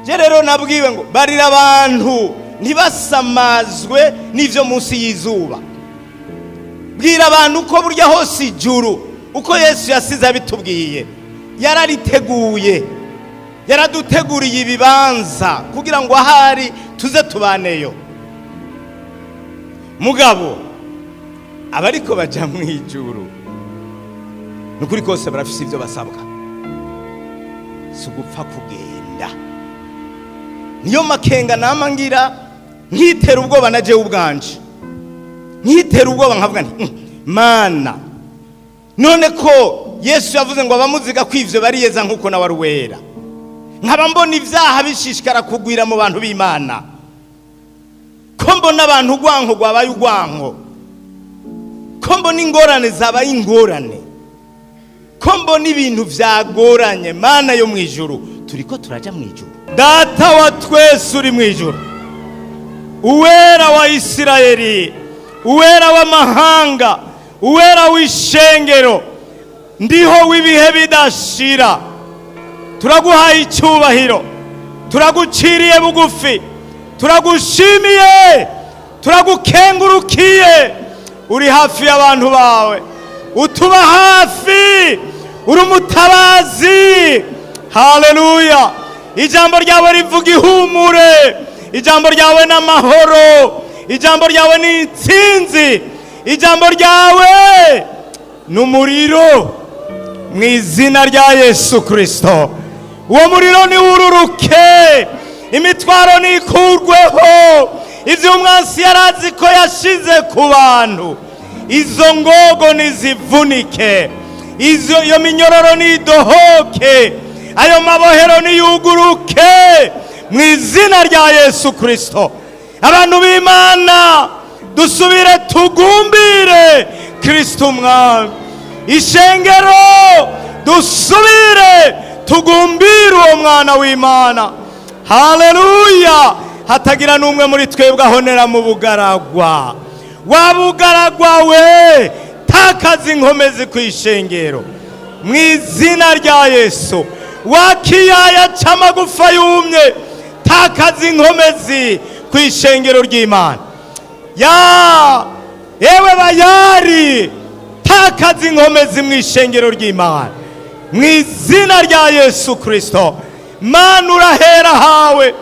Je rero nabwiwe ngo barira abantu ntibasamazwe n'ivyo munsi y'izuba. Bwira abantu ko burya hose ijuru, uko Yesu yasize abitubwiye, yarariteguye, yaraduteguriye ibibanza kugira ngo ahari tuze tubaneyo. Mugabo abariko baja mu ijuru, ni ukuri kose barafise ivyo basabwa, si ugupfa kugenda. Niyo makenga nama ngira, nkitera ubwoba na jewe ubwanje, nkitera ubwoba nkavuga nti: Mana, none ko Yesu yavuze ngo abamuziga ko ivyo bariyeza nk'uko nawe ari uwera, nkaba mbona ibyaha bishishikara kugwira mu bantu b'Imana, ko mbona abantu urwanko rwabaye urwanko, ko mbona ingorane zabaye ingorane, ko mbona ibintu byagoranye, Mana yo mu ijuru, turi ko turaja mu ijuru?" Data wa twese uri mu ijuru, Uwera wa Isirayeli, Uwera w'amahanga, Uwera w'ishengero, Ndiho w'ibihe bidashira, turaguhaye icyubahiro, turaguciriye bugufi, turagushimiye, turagukengurukiye. Uri hafi y'abantu bawe, utuba hafi, uri umutabazi. Haleluya! Ijambo ryawe rivuga ihumure, ijambo ryawe ni amahoro, ijambo ryawe ni intsinzi, ijambo ryawe ni umuriro. Mu izina rya Yesu Kirisito, uwo muriro niwururuke, imitwaro nikurweho, ibyo umwansi yari azi ko yashize ku bantu, izo ngogo nizivunike, iyo minyororo nidohoke, ayo mabohero niyuguruke mu izina rya Yesu Kirisito. Abantu b'Imana dusubire tugumbire Kirisito Umwami. Ishengero, dusubire tugumbire uwo mwana w'Imana. Haleluya! Hatagira n'umwe muri twebwe ahonera mu bugaragwa. Wa bugaragwa we, takaza inkomezi ku ishengero mu izina rya Yesu. Wa kiyaya c'amagufa yumye, takaza inkomezi ku ishengero ry'Imana. Ya yewe Bayari, takaza inkomezi mu ishengero ry'Imana mu izina rya Yesu Kirisito. Mana, urahera hawe,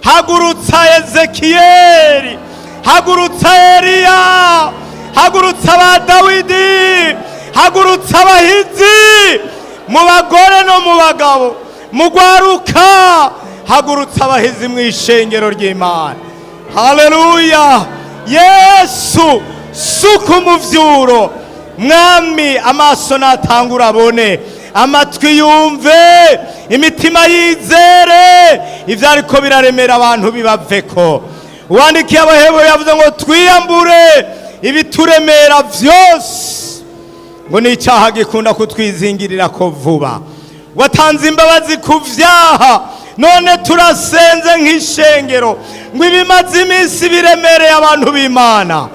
hagurutsa Ezekiyeli, hagurutsa Eliya, hagurutsa ba Dawidi, hagurutsa abahizi mu bagore no mu bagabo, mu rwaruka, hagurutsa abahizi mu ishengero ry'Imana. Haleluya! Yesu, suka umuvyuro. Mwami, amaso natangura abone, amatwi yumve, imitima yizere, ibyo ariko biraremera abantu bibaveko. Uwandikiye Abaheburayo yavuze ngo twiyambure ibituremera byose, ngo ni icyaha gikunda kutwizingirira ko vuba. Watanze imbabazi ku byaha, none turasenze nk'ishengero ngo ibimaze iminsi biremereye abantu b'Imana,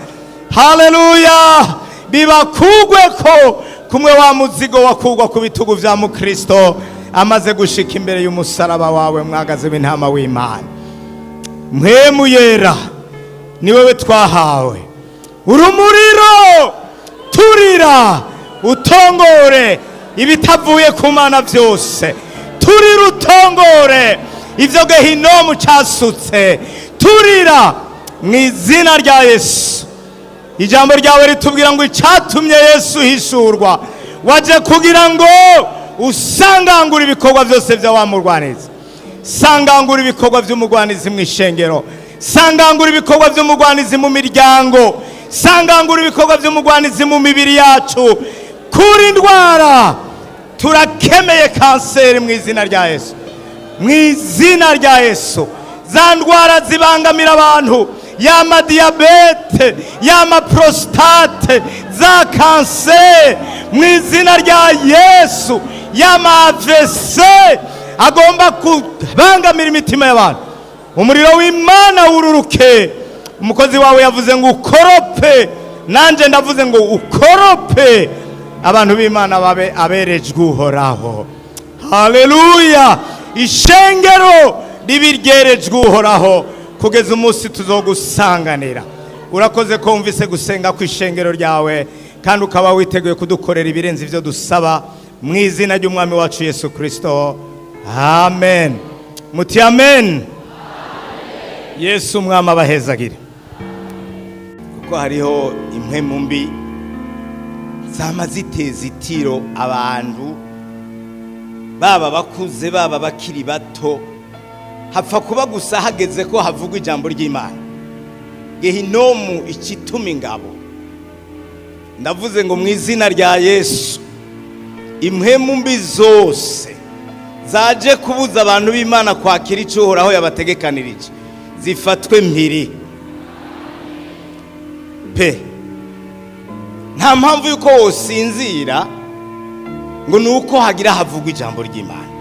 haleluya, bibakugwe ko kumwe wa muzigo wakugwa ku bitugu vya mukristo amaze gushika imbere y'umusaraba wawe, mwagaze w'intama w'Imana. Mpwemu Yera, ni wewe twahawe urumuriro, turira utongore ibitavuye ku Mana byose, turira utongore ibyo gehinomu cyasutse, turira mu izina rya Yesu. Ijambo ryawe ritubwira ngo icyatumye Yesu uhishurwa, waje kugira ngo usangangure ibikorwa byose bya wa murwanizi. Sangangura ibikorwa by'umugwanizi mu ishengero, sangangura ibikorwa by'umugwanizi mu miryango, sangangura ibikorwa by'umugwanizi mu mibiri yacu. Kura indwara, turakemeye kanseri mu izina rya Yesu, mu izina rya Yesu. Za ndwara zibangamira abantu, yama diyabete, yama prostate, za kanseri, mu izina rya Yesu. Yama AVC agomba kubangamira imitima y'abantu, umuriro w'Imana wururuke. Umukozi wawe yavuze ngo ukorope, nanjye ndavuze ngo ukorope, abantu b'Imana babe aberejwe Uhoraho. Haleluya! Ishengero Ribe iryerejwe Uhoraho kugeza umunsi tuzogusanganira. Urakoze ko wumvise gusenga ku ishengero ryawe, kandi ukaba witeguye kudukorera ibirenze ibyo dusaba, mu izina ry'Umwami wacu Yesu Kirisito, amen. Muti amen. Yesu Umwami abahezagire, kuko hariho impwemu mbi zama ziteza itiro abantu, baba bakuze, baba bakiri bato, hapfa kuba gusa hageze ko havugwa ijambo ry'Imana. Gehinomu ikituma ingabo. Ndavuze ngo mu izina rya Yesu, impwemu mbi zose zaje kubuza abantu b'Imana kwakira icyo Uhoraho yabategekanirije zifatwe mpiri pe. Nta mpamvu yuko wosinzira ngo ni uko hagira havugwa ijambo ry'Imana.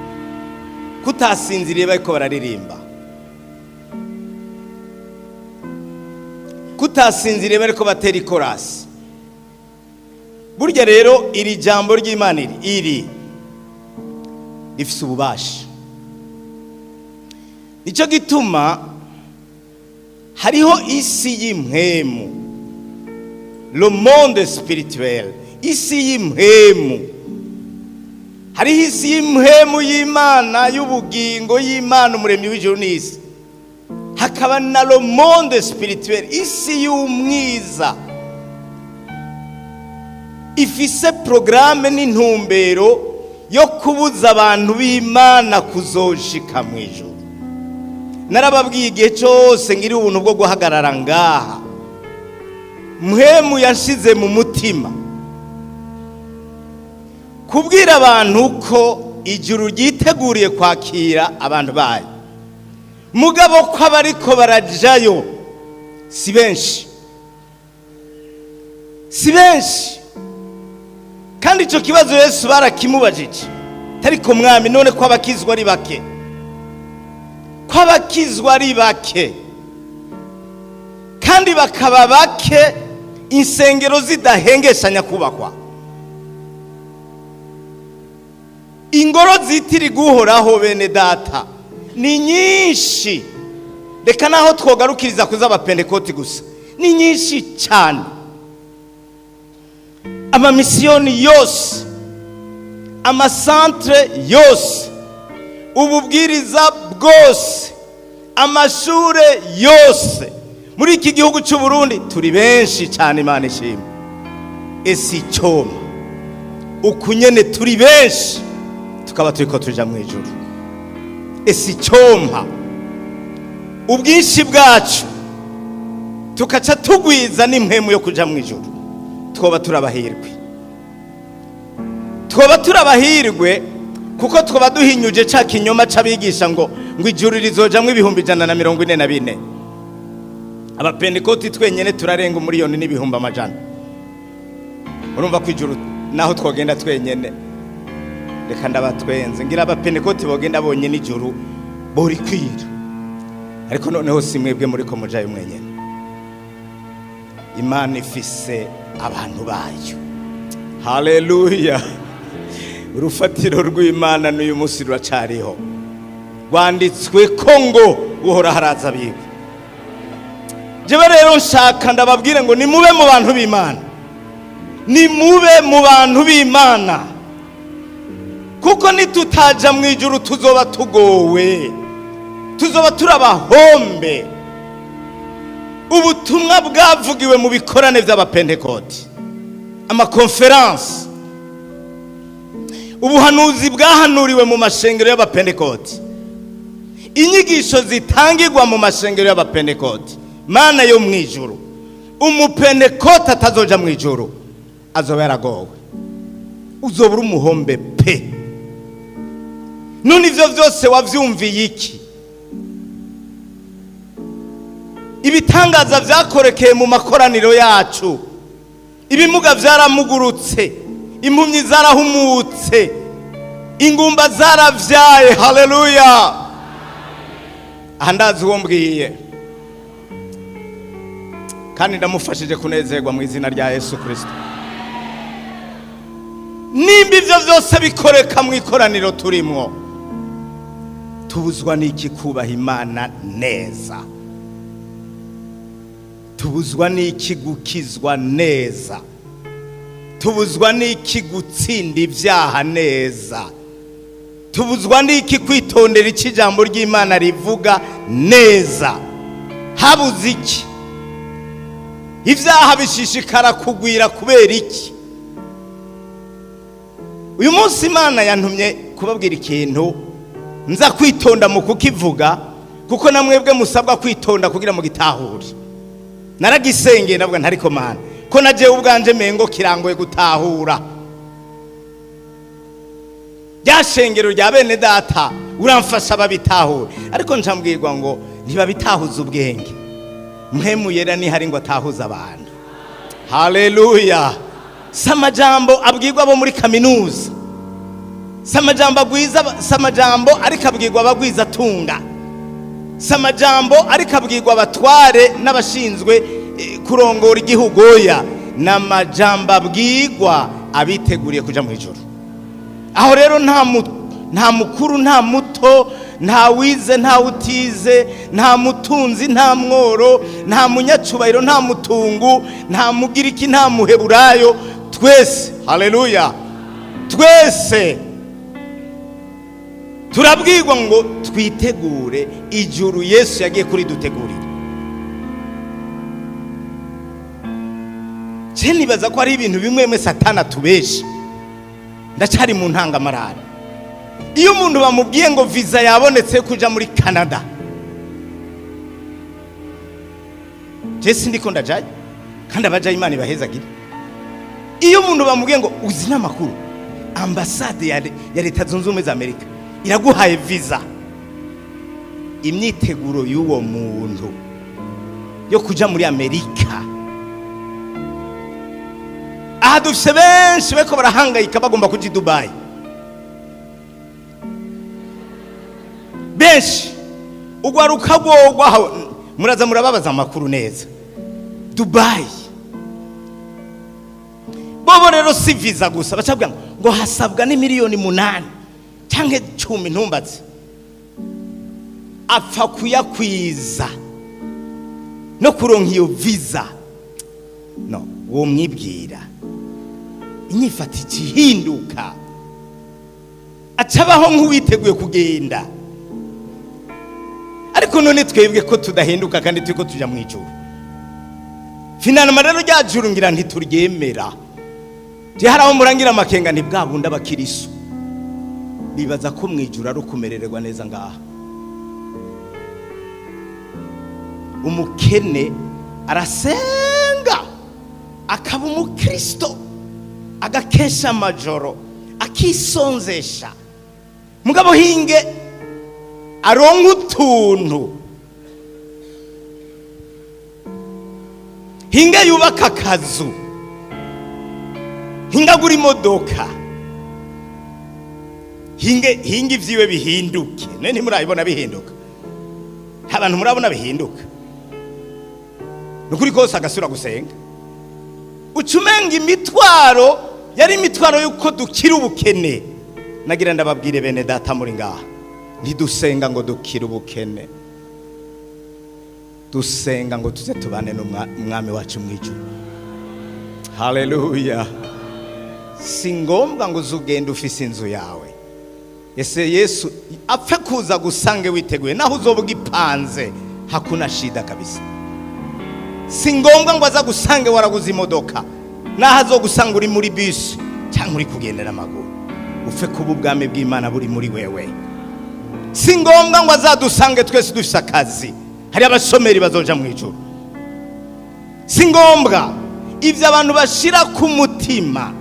Kutasinziriye bariko bararirimba, kutasinziriye bariko batera ikorasi. Burya rero iri jambo ry'Imana iri rifise ububasha. Nicyo gituma hariho isi y'impwemu, le monde spirituel, isi y'impwemu. Hariho isi y'impwemu y'Imana y'ubugingo, y'Imana Umuremyi w'ijuru n'isi, hakaba na le monde spirituel, isi y'umwiza ifise porogaramu n'intumbero yo kubuza abantu b'Imana kuzoshika mu ijuru. Narababwiye igihe cyose ngira ubuntu bwo guhagarara ngaha, Mpwemu yashize mu mutima kubwira abantu ko ijuru ryiteguriye kwakira abantu bayo, mugabo ko abariko barajayo si benshi, si benshi. Kandi icyo kibazo Yesu barakimubajije: "Ariko Mwami, none ko abakizwa ari bake, ko abakizwa ari bake, kandi bakaba bake, insengero zidahengeshanya kubakwa, ingoro zitirirwa Uhoraho bene data ni nyinshi, reka naho twogarukiriza kuz'Abapentekoti gusa, ni nyinshi cyane, amamisiyoni yose, amasantere yose, ububwiriza bwose, amashure yose muri iki gihugu cy'u Burundi, turi benshi cyane, Imana ishimwe. Ese icyoma ukunyene turi benshi tukaba turiko tuja mu ijuru? Ese icyompa ubwinshi bwacu tukaca tugwiza n'impwemu yo kuja mu ijuru? Twoba turabahirwe, twoba turabahirwe, kuko twoba duhinyuje ca kinyoma c'abigisha ngo ijuru rizojamwo 144,000. Abapentekoti twenyene turarenga 1,100,000. Urumva ko ijuru naho twogenda twenyene, reka ndabatwenze, ngira Abapentekoti bogenda bonyene ijuru borikwira. Ariko noneho si mwebwe muriko mujayo mwenyene, Imana ifise abantu bayo. Haleluya! Urufatiro rw'Imana n'uyu munsi ruracariho, rwanditswe ko ngo Uhoraho araza abiwe. Jewe rero nshaka ndababwire ngo nimube mu bantu b'Imana, nimube mu bantu b'Imana, kuko nitutaja mu ijuru tuzoba tugowe, tuzoba turabahombe. Ubutumwa bwavugiwe mu bikorane by'Abapentekoti, amakonferansi, ubuhanuzi bwahanuriwe mu mashengero y'Abapentekoti, inyigisho zitangirwa mu mashengero y'Abapentekoti, Mana yo mu ijuru, Umupentekoti atazoja mu ijuru azoba yaragowe, uzoba uri umuhombe pe. None ivyo vyose wavyumviye iki? Ibitangaza vyakorekeye mu makoraniro yacu, ibimuga vyaramugurutse, impumyi zarahumutse, ingumba zaravyaye. Haleluya! Aha ndazi uwo mbwiye, kandi ndamufashije kunezerwa mu izina rya Yesu Kirisito. Nimba ivyo vyose bikoreka mu ikoraniro turimwo, Tubuzwa n'iki kubaha Imana neza? Tubuzwa n'iki gukizwa neza? Tubuzwa n'iki gutsinda ibyaha neza? Tubuzwa n'iki kwitondera icyo ijambo ry'Imana rivuga neza? Habuze iki? Ibyaha bishishikara kugwira kubera iki? Uyu munsi Imana yantumye kubabwira ikintu, nza kwitonda mu kukivuga, kuko na mwebwe musabwa kwitonda kugira mu gitahure. Naragisengeye, ndavuga ntariko Mana, ko najewe ubwanje mengo kirangoye gutahura. Rya shengero rya bene data, uramfasha babitahure. Ariko ncambwirwa ngo ntibabitahuza ubwenge, Mpwemu Yera nihari ngo atahuze abantu. Haleluya! Si amajambo abwirwa abo muri kaminuza, si amajambo agwiza, si amajambo ariko abwirwa abagwiza atunga, si amajambo ariko abwirwa abatware n'abashinzwe kurongora igihugu. Oya, ni amajambo abwirwa abiteguriye kuja mu ijuru. Aho rero nta mukuru, nta muto, nta wize, nta utize, nta mutunzi, nta mworo, nta munyacubahiro, nta mutungu, nta mugiriki, nta muheburayo, twese, haleluya, twese turabwirwa ngo twitegure ijuru Yesu yagiye kuridutegurira. Je nibaza ko ari ibintu bimwe bimwe Satani atubesha. Ndacyari mu ntangamarara. Iyo umuntu bamubwiye ngo visa yabonetse kuja muri Canada, je sindiko ndajayo, kandi abajayo Imana ibahezagire. Iyo umuntu bamubwiye ngo uzi n'amakuru, ambasade ya Leta Zunze Ubumwe za Amerika iraguhaye visa, imyiteguro y'uwo muntu yo kuja muri Amerika, aha dufise benshi bariko barahangayika bagomba kuja i Dubai. Benshi ugwaruka rwogwa aho, muraza murababaza amakuru neza. Dubai bobo rero si visa gusa, bacabwira ngo hasabwa ni 8 miliyoni canke 10, ntumbaze. Apfa kuyakwiza no kuronka iyo visa, no uwo mwibwira inyifata ikihinduka, acabaho nk'uwiteguye kugenda. Ariko none twebwe ko tudahinduka kandi turiko tuja mu ijuru, finalement rero rya juru ngira ntituryemera. Je hari aho murangira amakenga, nti bwa bundi abakirisu bibaza ko mu ijuru ari ukumerererwa neza ngaha. Umukene arasenga akaba umukristo, agakesha amajoro, akisonzesha, mugabo hinge aronka utuntu, hinge yubaka akazu, hinge agura imodoka, hinge ivyiwe bihinduke. None ntimurabibona bihinduka? Nta bantu murabona bihinduka? Nukuri kose agasubira gusenga, ucumenga imitwaro yari imitwaro yuko dukira ubukene. Nagira ndababwire bene data muri ngaha, ntidusenga ngo dukire ubukene, dusenga ngo tuze tubane n'umwami wacu mu ijuru. Haleluya! Si ngombwa ngo uzugende ufise inzu yawe. Ese Yesu apfe kuza gusange witeguye, naho uzoba ugipanze hakuna shida kabisa. Si ngombwa ngo aza gusange waraguze imodoka, naho azogusanga uri muri bisi cyangwa uri kugenda n'amaguru, upfe kuba ubwami bw'Imana buri muri wewe. Si ngombwa ngo azadusange twese dufise akazi, hari abashomeri bazoja mu ijuru. Si ngombwa ibyo abantu bashira ku mutima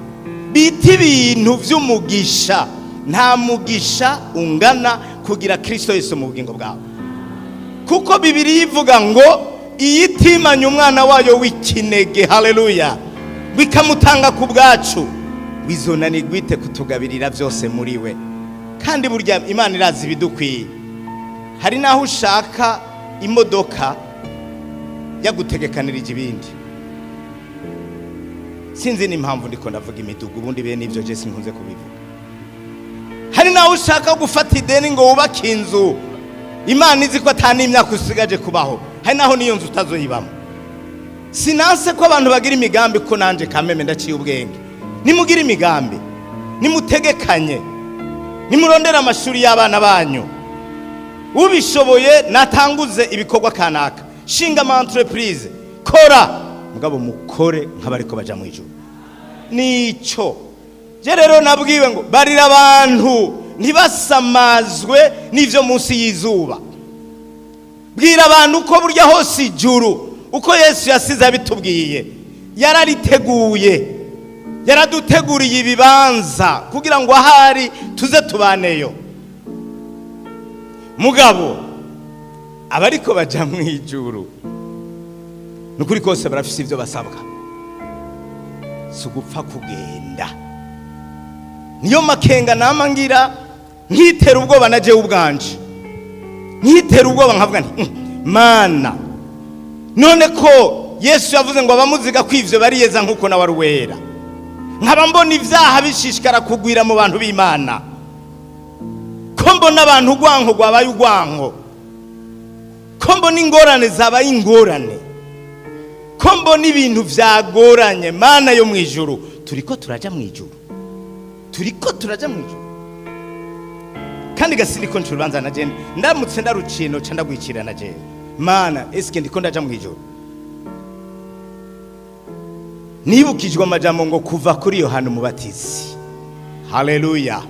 bita ibintu by'umugisha. Nta mugisha ungana kugira Kristo Yesu mu bugingo bwawe, kuko Bibiliya ivuga ngo iyitimanye umwana wayo w'ikinege, haleluya, bikamutanga ku bwacu, bizonanirwa ite kutugabirira byose muri we? Kandi burya Imana irazi ibidukwiye. Hari n'aho ushaka imodoka yagutegekanirije ibindi. Sinzi n'impamvu ndiko ndavuga imiduga, ubundi bene ibyo je sinkunze kubivuga. Hari Nawe ushaka gufata ideni ngo wubake inzu, Imana izi ko ata n'imyaka usigaje kubaho, hari naho n'iyo nzu utazoyibamo. Sinanse ko abantu bagira imigambi, ko nanjye kameme ndaciye ubwenge. Nimugire imigambi, nimutegekanye, nimurondere amashuri y'abana banyu. Ubishoboye natanguze ibikorwa kanaka, shinga ama entreprise, kora, mugabo mukore nk'abariko baja mu ijuru. Nico je rero nabwiwe ngo barira abantu ntibasamazwe n'ivyo munsi y'izuba. Bwira abantu ko burya hose ijuru, uko Yesu yasize abitubwiye, yarariteguye, yaraduteguriye ibibanza kugira ngo ahari tuze tubaneyo. Mugabo abariko baja mu ijuru, ni ukuri kose barafise ivyo basabwa, si ugupfa kugenda. Niyo makenga nama ngira, nkitera ubwoba na jewe ubwanje, nkitera ubwoba, nkavuga nti: Mana, none ko Yesu yavuze ngo abamuziga ko ivyo bariyeza nk'uko nawe ari uwera, nkaba mbona ibyaha bishishikara kugwira mu bantu b'Imana, ko mbona abantu urwanko rwabaye urwanko, ko mbona ingorane zabaye ingorane, ko mbona ibintu byagoranye, Mana yo mu ijuru, turiko turaja mu ijuru? Turiko turaja mu ijuru?" Kandi gasi ndiko nca urubanza na jene, ndamutse ndaruciye noca ndagwicira na jene. Mana, eske ndiko ndaja mu ijuru? Nibukijwe amajambo ngo kuva kuri Yohana Umubatizi, haleluya,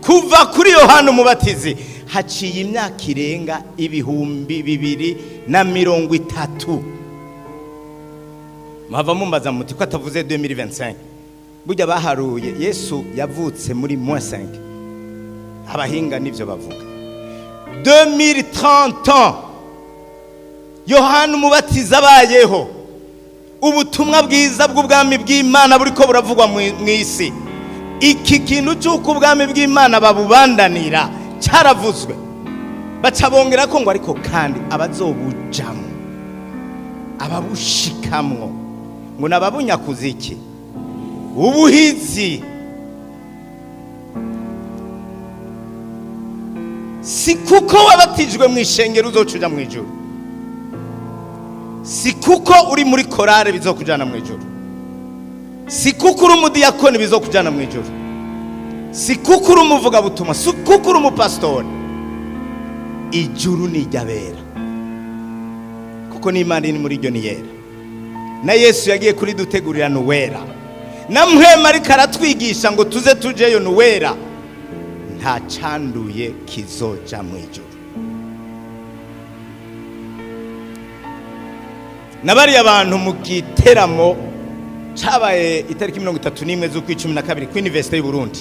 kuva kuri Yohana Umubatizi haciye imyaka irenga 2030. Muhava mumbaza muti ko atavuze 2025? Burya baharuye Yesu yavutse muri moins 5, abahinga nivyo bavuga, 2030 ans Yohana Umubatizi abayeho, ubutumwa bwiza bw'ubwami bw'Imana buriko buravugwa mu isi. Iki kintu cy'uko ubwami bw'Imana babubandanira cyaravuzwe, baca bongera ko ngo ariko kandi abazobujamo, ababushikamwo, ngo nababunyakuza iki ubuhizi. Si kuko wabatijwe mu ishengero uzoca uja mu ijuru, si kuko uri muri korale bizokujana mu ijuru, si kuko uri umudiyakoni bizokujana mu ijuru, si kuko uri umuvugabutumwa, si kuko uri umupasitori. Ijuru ni iry'abera, kuko n'Imana iri muri ryo ni yera, na Yesu yagiye kuridutegurira ni uwera, na Mpwemu ariko aratwigisha ngo tuze tujeyo ni uwera. Nta canduye kizoja mu ijuru. Na bariya bantu mu giteramo cabaye itariki 31 z'ukwa 12 ku Université y'u Burundi,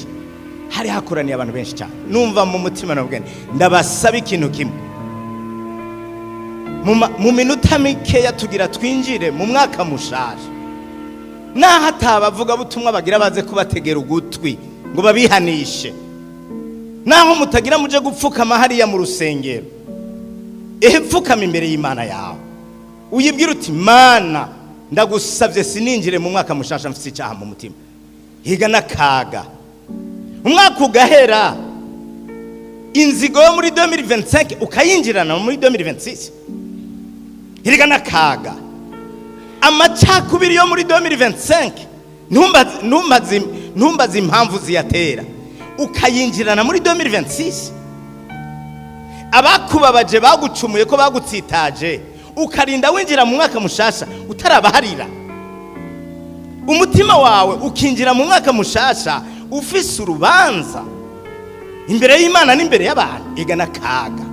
hari hakoraniye abantu benshi cyane. Numva mu mutima navuga nti: "Ndabasaba ikintu kimwe." Mu minota mikeya tugira twinjire mu mwaka mushaje, naho atabavuga butumwa bagira baze kubategera ugutwi ngo babihanishe, naho mutagira muje gupfukama hariya mu rusengero, ehe, pfukama imbere y'Imana yawe, uyibwira uti: "Mana, ndagusabye sininjire mu mwaka mushasha mfite icyaha mu mutima." Higa n'akaga, umwaka ugahera, inzigo yo muri 2025 ukayinjirana muri 2026. Hirga n'akaga, amacakubiri yo muri 2025, ntumbaze impamvu ziyatera, ukayinjirana muri 2026. Abakubabaje, bagucumuye, ko bagutsitaje, ukarinda winjira mu mwaka mushasha utarabaharira. Umutima wawe ukinjira mu mwaka mushasha ufise urubanza imbere y'Imana n'imbere y'abantu. Iga n'akaga.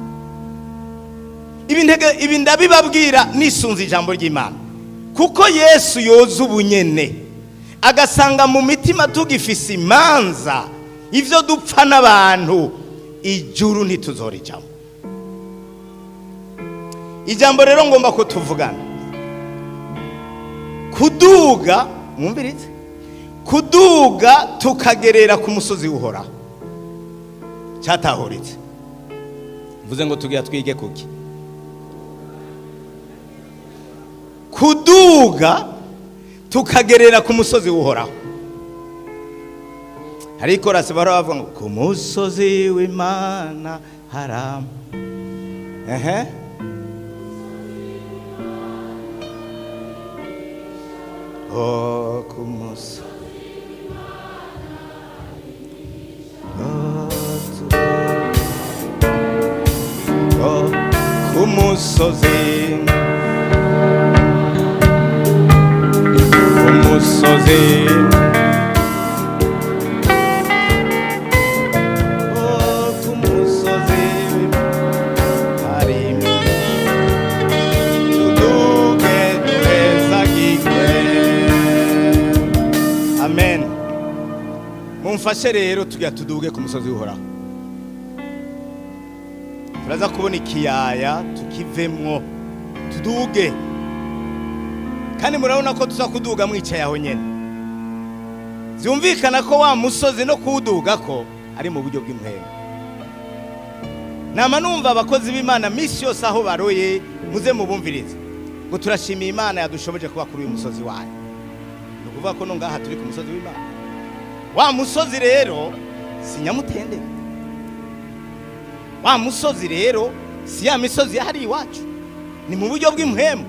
Ibi ndabibabwira nisunze ijambo ry'Imana, kuko Yesu yoza ubunyene agasanga mu mitima tugifise imanza, ivyo dupfa n'abantu, ijuru ntituzorijamo. Ijambo rero ngomba ko tuvugana, kuduga, mwumvirize, kuduga tukagerera ku musozi w'Uhoraho. Cyatahuritse, mvuze ngo tugira twige kuki? Kuduga tukagerera ku musozi w'Uhoraho. Hari ikorasi bahora bavuga ngo ku musozi w'Imana haram ehe. Oh, ku musozi oh, ku musozi, ku musozi, oh, ku musozi hari tuduge duhezagirwe. Amen. Mumfashe rero tujya tuduge ku musozi w'Uhoraho, turaza kubona ikiyaya tukivemwo tuduge. Kandi murabona ko tuza kuduga mwicaye aho nyene, vyumvikana ko wa musozi no kuwuduga ko ari mu buryo bw'impwemu. Nama numva abakozi b'Imana misi yose aho baroye, muze mubumvirize ngo turashimiye Imana yadushoboje kuba kuri uyu musozi wayo. Ni ukuvuga ko no ngaha turi ku musozi w'Imana. Wa musozi rero si Nyamutendere, wa musozi rero si ya misozi yahari iwacu, ni mu buryo bw'impwemu.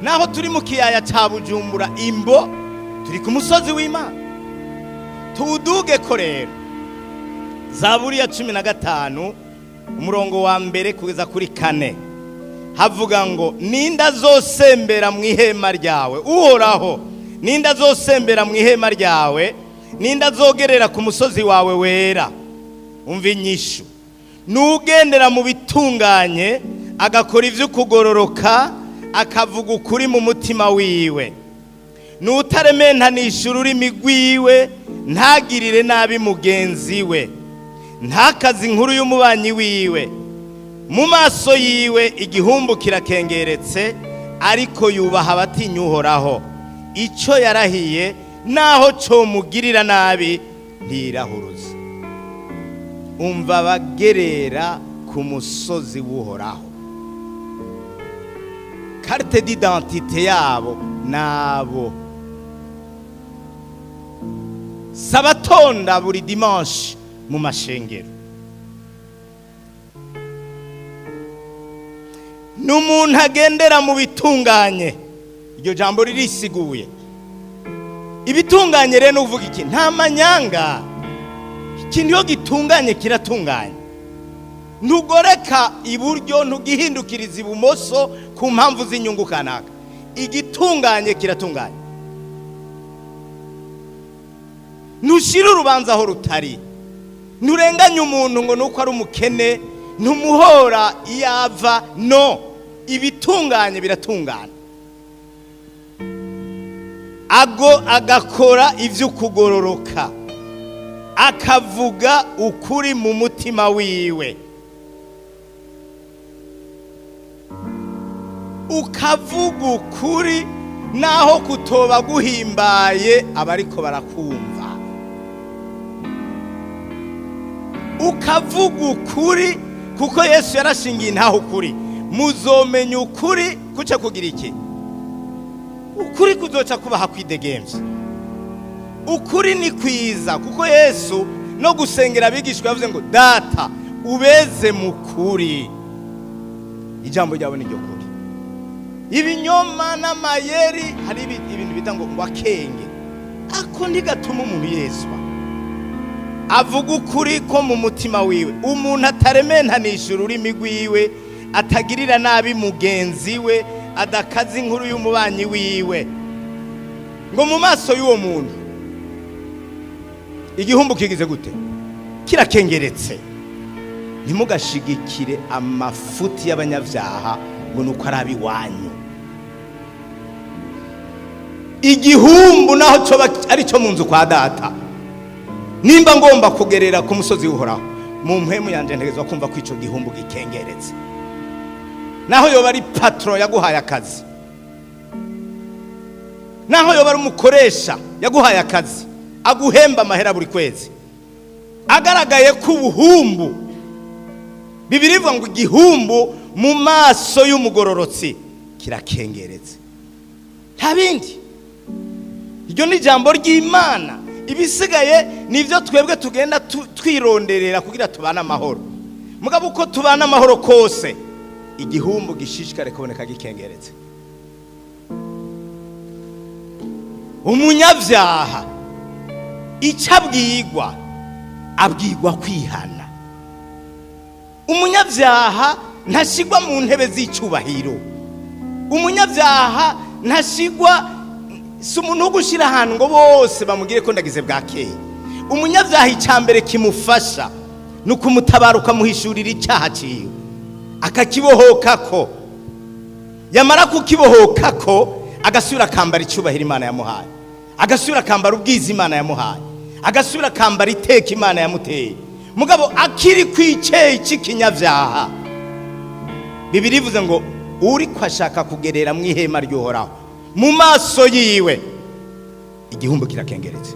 Naho turi mu kiyaya ca Bujumbura imbo, turi ku musozi w'Imana. Tuwuduge ko rero. Zaburi ya 15 umurongo wa 1 kugeza kuri 4 havuga ngo ninda zosembera mu ihema ryawe Uhoraho, ninda zosembera mu ihema ryawe, ninda zogerera ku musozi wawe wera. Umva inyishu: nugendera mu bitunganye, agakora ivy'ukugororoka, akavuga ukuri mu mutima wiwe, nutarementanisha ururimi rwiwe, ntagirire nabi mugenzi we, ntakaze inkuru y'umubanyi wiwe, mu maso yiwe igihumbu kirakengeretse, ariko yubaha abatinya Uhoraho. Ico yarahiye naho comugirira nabi ntirahuruza. Umva abagerera ku musozi w'Uhoraho, carte d'identité yabo nabo sabatonda buri dimanche mu mashengero. N'umuntu agendera mu bitunganye, iryo jambo ririsiguye. Ibitunganye rero nuvuga iki? Nta manyanga. Ikintu iyo gitunganye kiratunganye, ntugoreka iburyo, ntugihindukiriza ibumoso ku mpamvu z'inyungu kanaka. Igitunganye kiratunganye, ntushire urubanza aho rutari, nturenganye umuntu ngo nuko ari umukene, ntumuhora iyo ava. No, ibitunganye biratungana. Ago agakora ivy'ukugororoka, akavuga ukuri mu mutima wiwe. Ukavuga ukuri naho kutoba guhimbaye abariko barakumva. Ukavuga ukuri kuko Yesu yarashingiye ntaho ukuri. Muzomenya ukuri kuce kugira iki? Ukuri kuzoca kubaha kwidegemvya. Ukuri ni kwiza kuko Yesu no gusengera abigishwa yavuze ngo Data ubeze mu kuri, ijambo ryawe ni ryo kuri. Ibinyoma n'amayeri, hari ibintu bita ngo akenge, ako ntigatuma umuntu yezwa. Avuga ukuri ko mu mutima wiwe. Umuntu atarementanisha ururimi rwiwe, atagirira nabi mugenzi we, adakaza inkuru y'umubanyi wiwe, ngo mu maso y'uwo muntu igihumbu kigize gute? Kirakengeretse. Ntimugashigikire amafuti y'abanyabyaha ngo nuko ari abiwanyu. Igihumbu naho coba ari cyo mu nzu kwa data, nimba ngomba kugerera ku musozi w'Uhoraho, mu mpwemu yanje ntegerezwa kumva ko ico gihumbu gikengeretse. Naho yoba ari patron yaguhaye akazi, naho yoba ari umukoresha yaguhaye akazi, aguhemba amahera buri kwezi, agaragaye ko ubuhumbu, Bibiliya ivuga ngo igihumbu mu maso y'umugororotsi kirakengeretse. Nta bindi, iryo ni ijambo ry'Imana. Ibisigaye nibyo twebwe tugenda twironderera kugira tubane amahoro. Mugabo uko tubana amahoro kose, igihumbu gishishikare kuboneka gikengeretse. Umunyabyaha icyo abwigwa, abwigwa kwihana. Umunyabyaha ntashigwa mu ntebe z'icyubahiro. Umunyabyaha ntashigwa, si umuntu wo gushyira ahantu ngo bose bamugire ko ndagize bwakeye. Umunyabyaha icya mbere kimufasha ni ukumutabara, ukamuhishurira icyaha cyiwe, akakibohoka ko yamara kukibohoka ko agasubira akambara icyubahiro Imana yamuhaye, agasubira akambara ubwiza Imana yamuhaye, agasubira akambara iteka Imana yamuteye. Mugabo akiri ku icyeyi cy'ikinyabyaha, Bibiliya ivuze ngo uri ko ashaka kugerera mu ihema ry'Uhoraho, mu maso yiwe igihumbi kirakengeretse.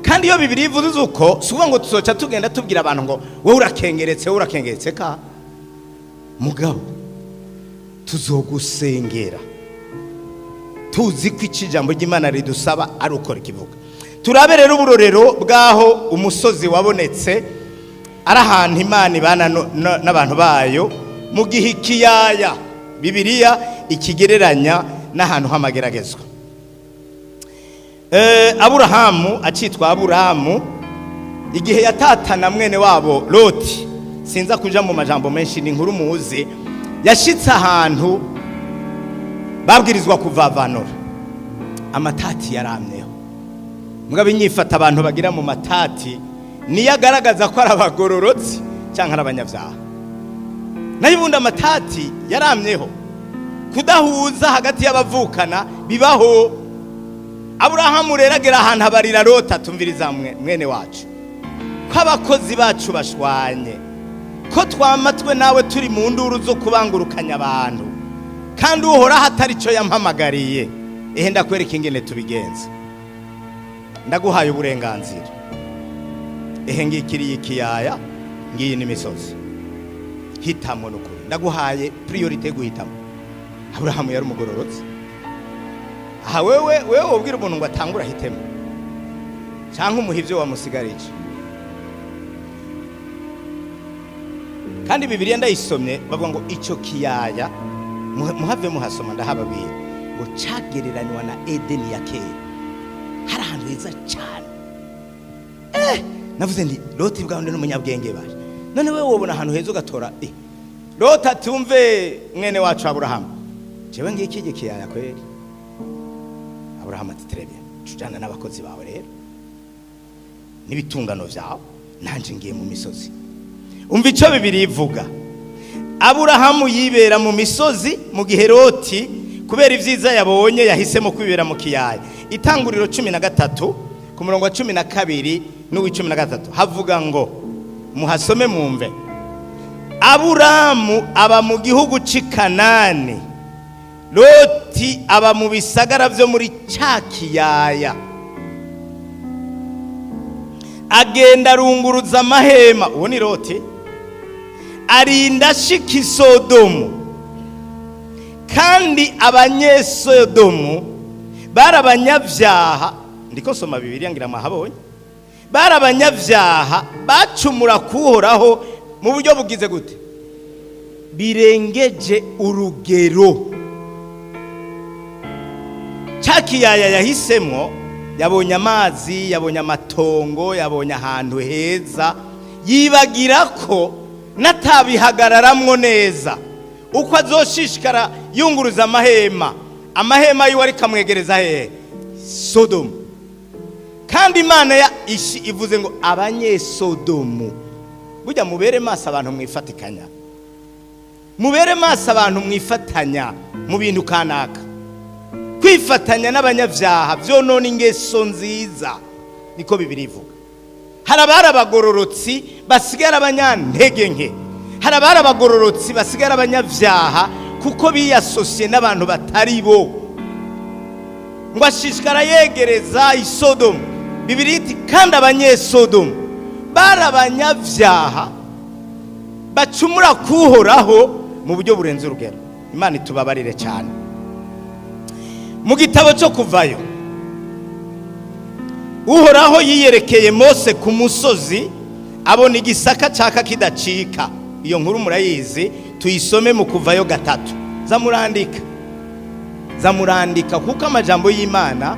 Kandi iyo Bibiliya ivuze uko, si ukuvuga ngo tuzoca tugenda tubwira abantu ngo wowe urakengeretse, wowe urakengeretse ka. Mugabo tuzogusengera tuzi ko icyo ijambo ry'Imana ridusaba ari uko rikivuga. Turabe rero uburorero bw'aho umusozi wabonetse ari ahantu Imana ibana n'abantu bayo, mu gihe ikiyaya Bibiliya ikigereranya n'ahantu h'amageragezwa. Aburahamu acitwa Aburahamu igihe yatatana mwene wabo Loti, sinza kuja mu majambo menshi, ni inkuru muzi. Yashitse ahantu babwirizwa kuvavanura, amatati yaramyeho. Mugabo inyifata abantu bagira mu matati niyo agaragaza ko ari abagororotsi cyangwa ari abanyabyaha. Nayo ubundi amatati yaramyeho, kudahuza hagati y'abavukana bibaho. Aburahamu rero agera ahantu abarira Lota: "Tumviriza mwene wacu, ko abakozi bacu bashwanye, ko twamatwe nawe turi mu nduru zo kubangurukanya abantu, kandi Uhoraho atari cyo yampamagariye. Ehe, ndakwereka ingene tubigenza. Ndaguhaye uburenganzira. Ehe, ngikiriye ikiyaya, ngiyi n'imisozi. Hitamo. N'ukuri ndaguhaye priorité guhitamo." Aburahamu yari umugororotsi. Aha wewe wobwira umuntu ngo atangure ahitemo, cyangwa umuha ibyo wamusigarije? Kandi Bibiliya ndayisomye, bavuga ngo icyo kiyaya, muhave muhasoma, ndahababwira ngo cyagereranywa na Edeni ya kera, hari ahantu heza cyane. Navuze nti Loti bwawe n'umunyabwenge baje. None wewe wobona ahantu heza ugatora? Loti atumve mwene wacu Aburahamu, jewe ngiki kiyaya kweri. Aburahamu ati: "Très bien, tujana n'abakozi bawe rero n'ibitungano byawe, nanje ngiye mu misozi." Umva icyo Bibiliya ivuga: Aburahamu yibera mu misozi, mu gihe Loti kubera ibyiza yabonye yahisemo kwibera mu kiyaya. Itanguriro 13 ku murongo wa 12 n'uw'icumi na gatatu havuga ngo, muhasome mumve: Aburamu aba mu gihugu cy'i Kanani, Loti aba mu bisagara byo muri cya kiyaya. Agenda arunguruza amahema, uwo ni Loti, arinda ashika i Sodomu. Kandi Abanyesodomu bari abanyabyaha. Ndiko soma Bibiliya, ngira mwahabonye. Bari abanyabyaha, bacumura kuhoraho mu buryo bugize gute? Birengeje urugero. Cya kiyaya yahisemo, yabonye amazi, yabonye amatongo, yabonye ahantu heza, yibagira ko natabihagararamwo neza, uko azoshishikara yunguruza amahema, amahema yiwe ariko amwegereza hehe? Sodomu. Kandi Imana ya ishi ivuze ngo Abanyesodomu. Burya mubere maso abantu mwifatikanya, mubere maso abantu mwifatanya mu bintu kanaka. Kwifatanya n'abanyabyaha byonona ingeso nziza, niko Bibiliya ivuga. Hari abari abagororotsi basigara abanyantege nke, hari abari abagororotsi basigara abanyabyaha kuko biyasosiye n'abantu batari bo. Ngo ashishikara yegereza Isodomu. Bibiliya iti kandi Abanyesodomu bari abanyabyaha, bacumura kuhoraho mu buryo burenze urugero. Imana itubabarire cyane. Mu gitabo cyo Kuvayo Uhoraho yiyerekeye Mose ku musozi, abona igisaka caka kidacika. Iyo nkuru murayizi, tuyisome mu Kuvayo 3. Zamurandika, zamurandika, kuko amajambo y'Imana,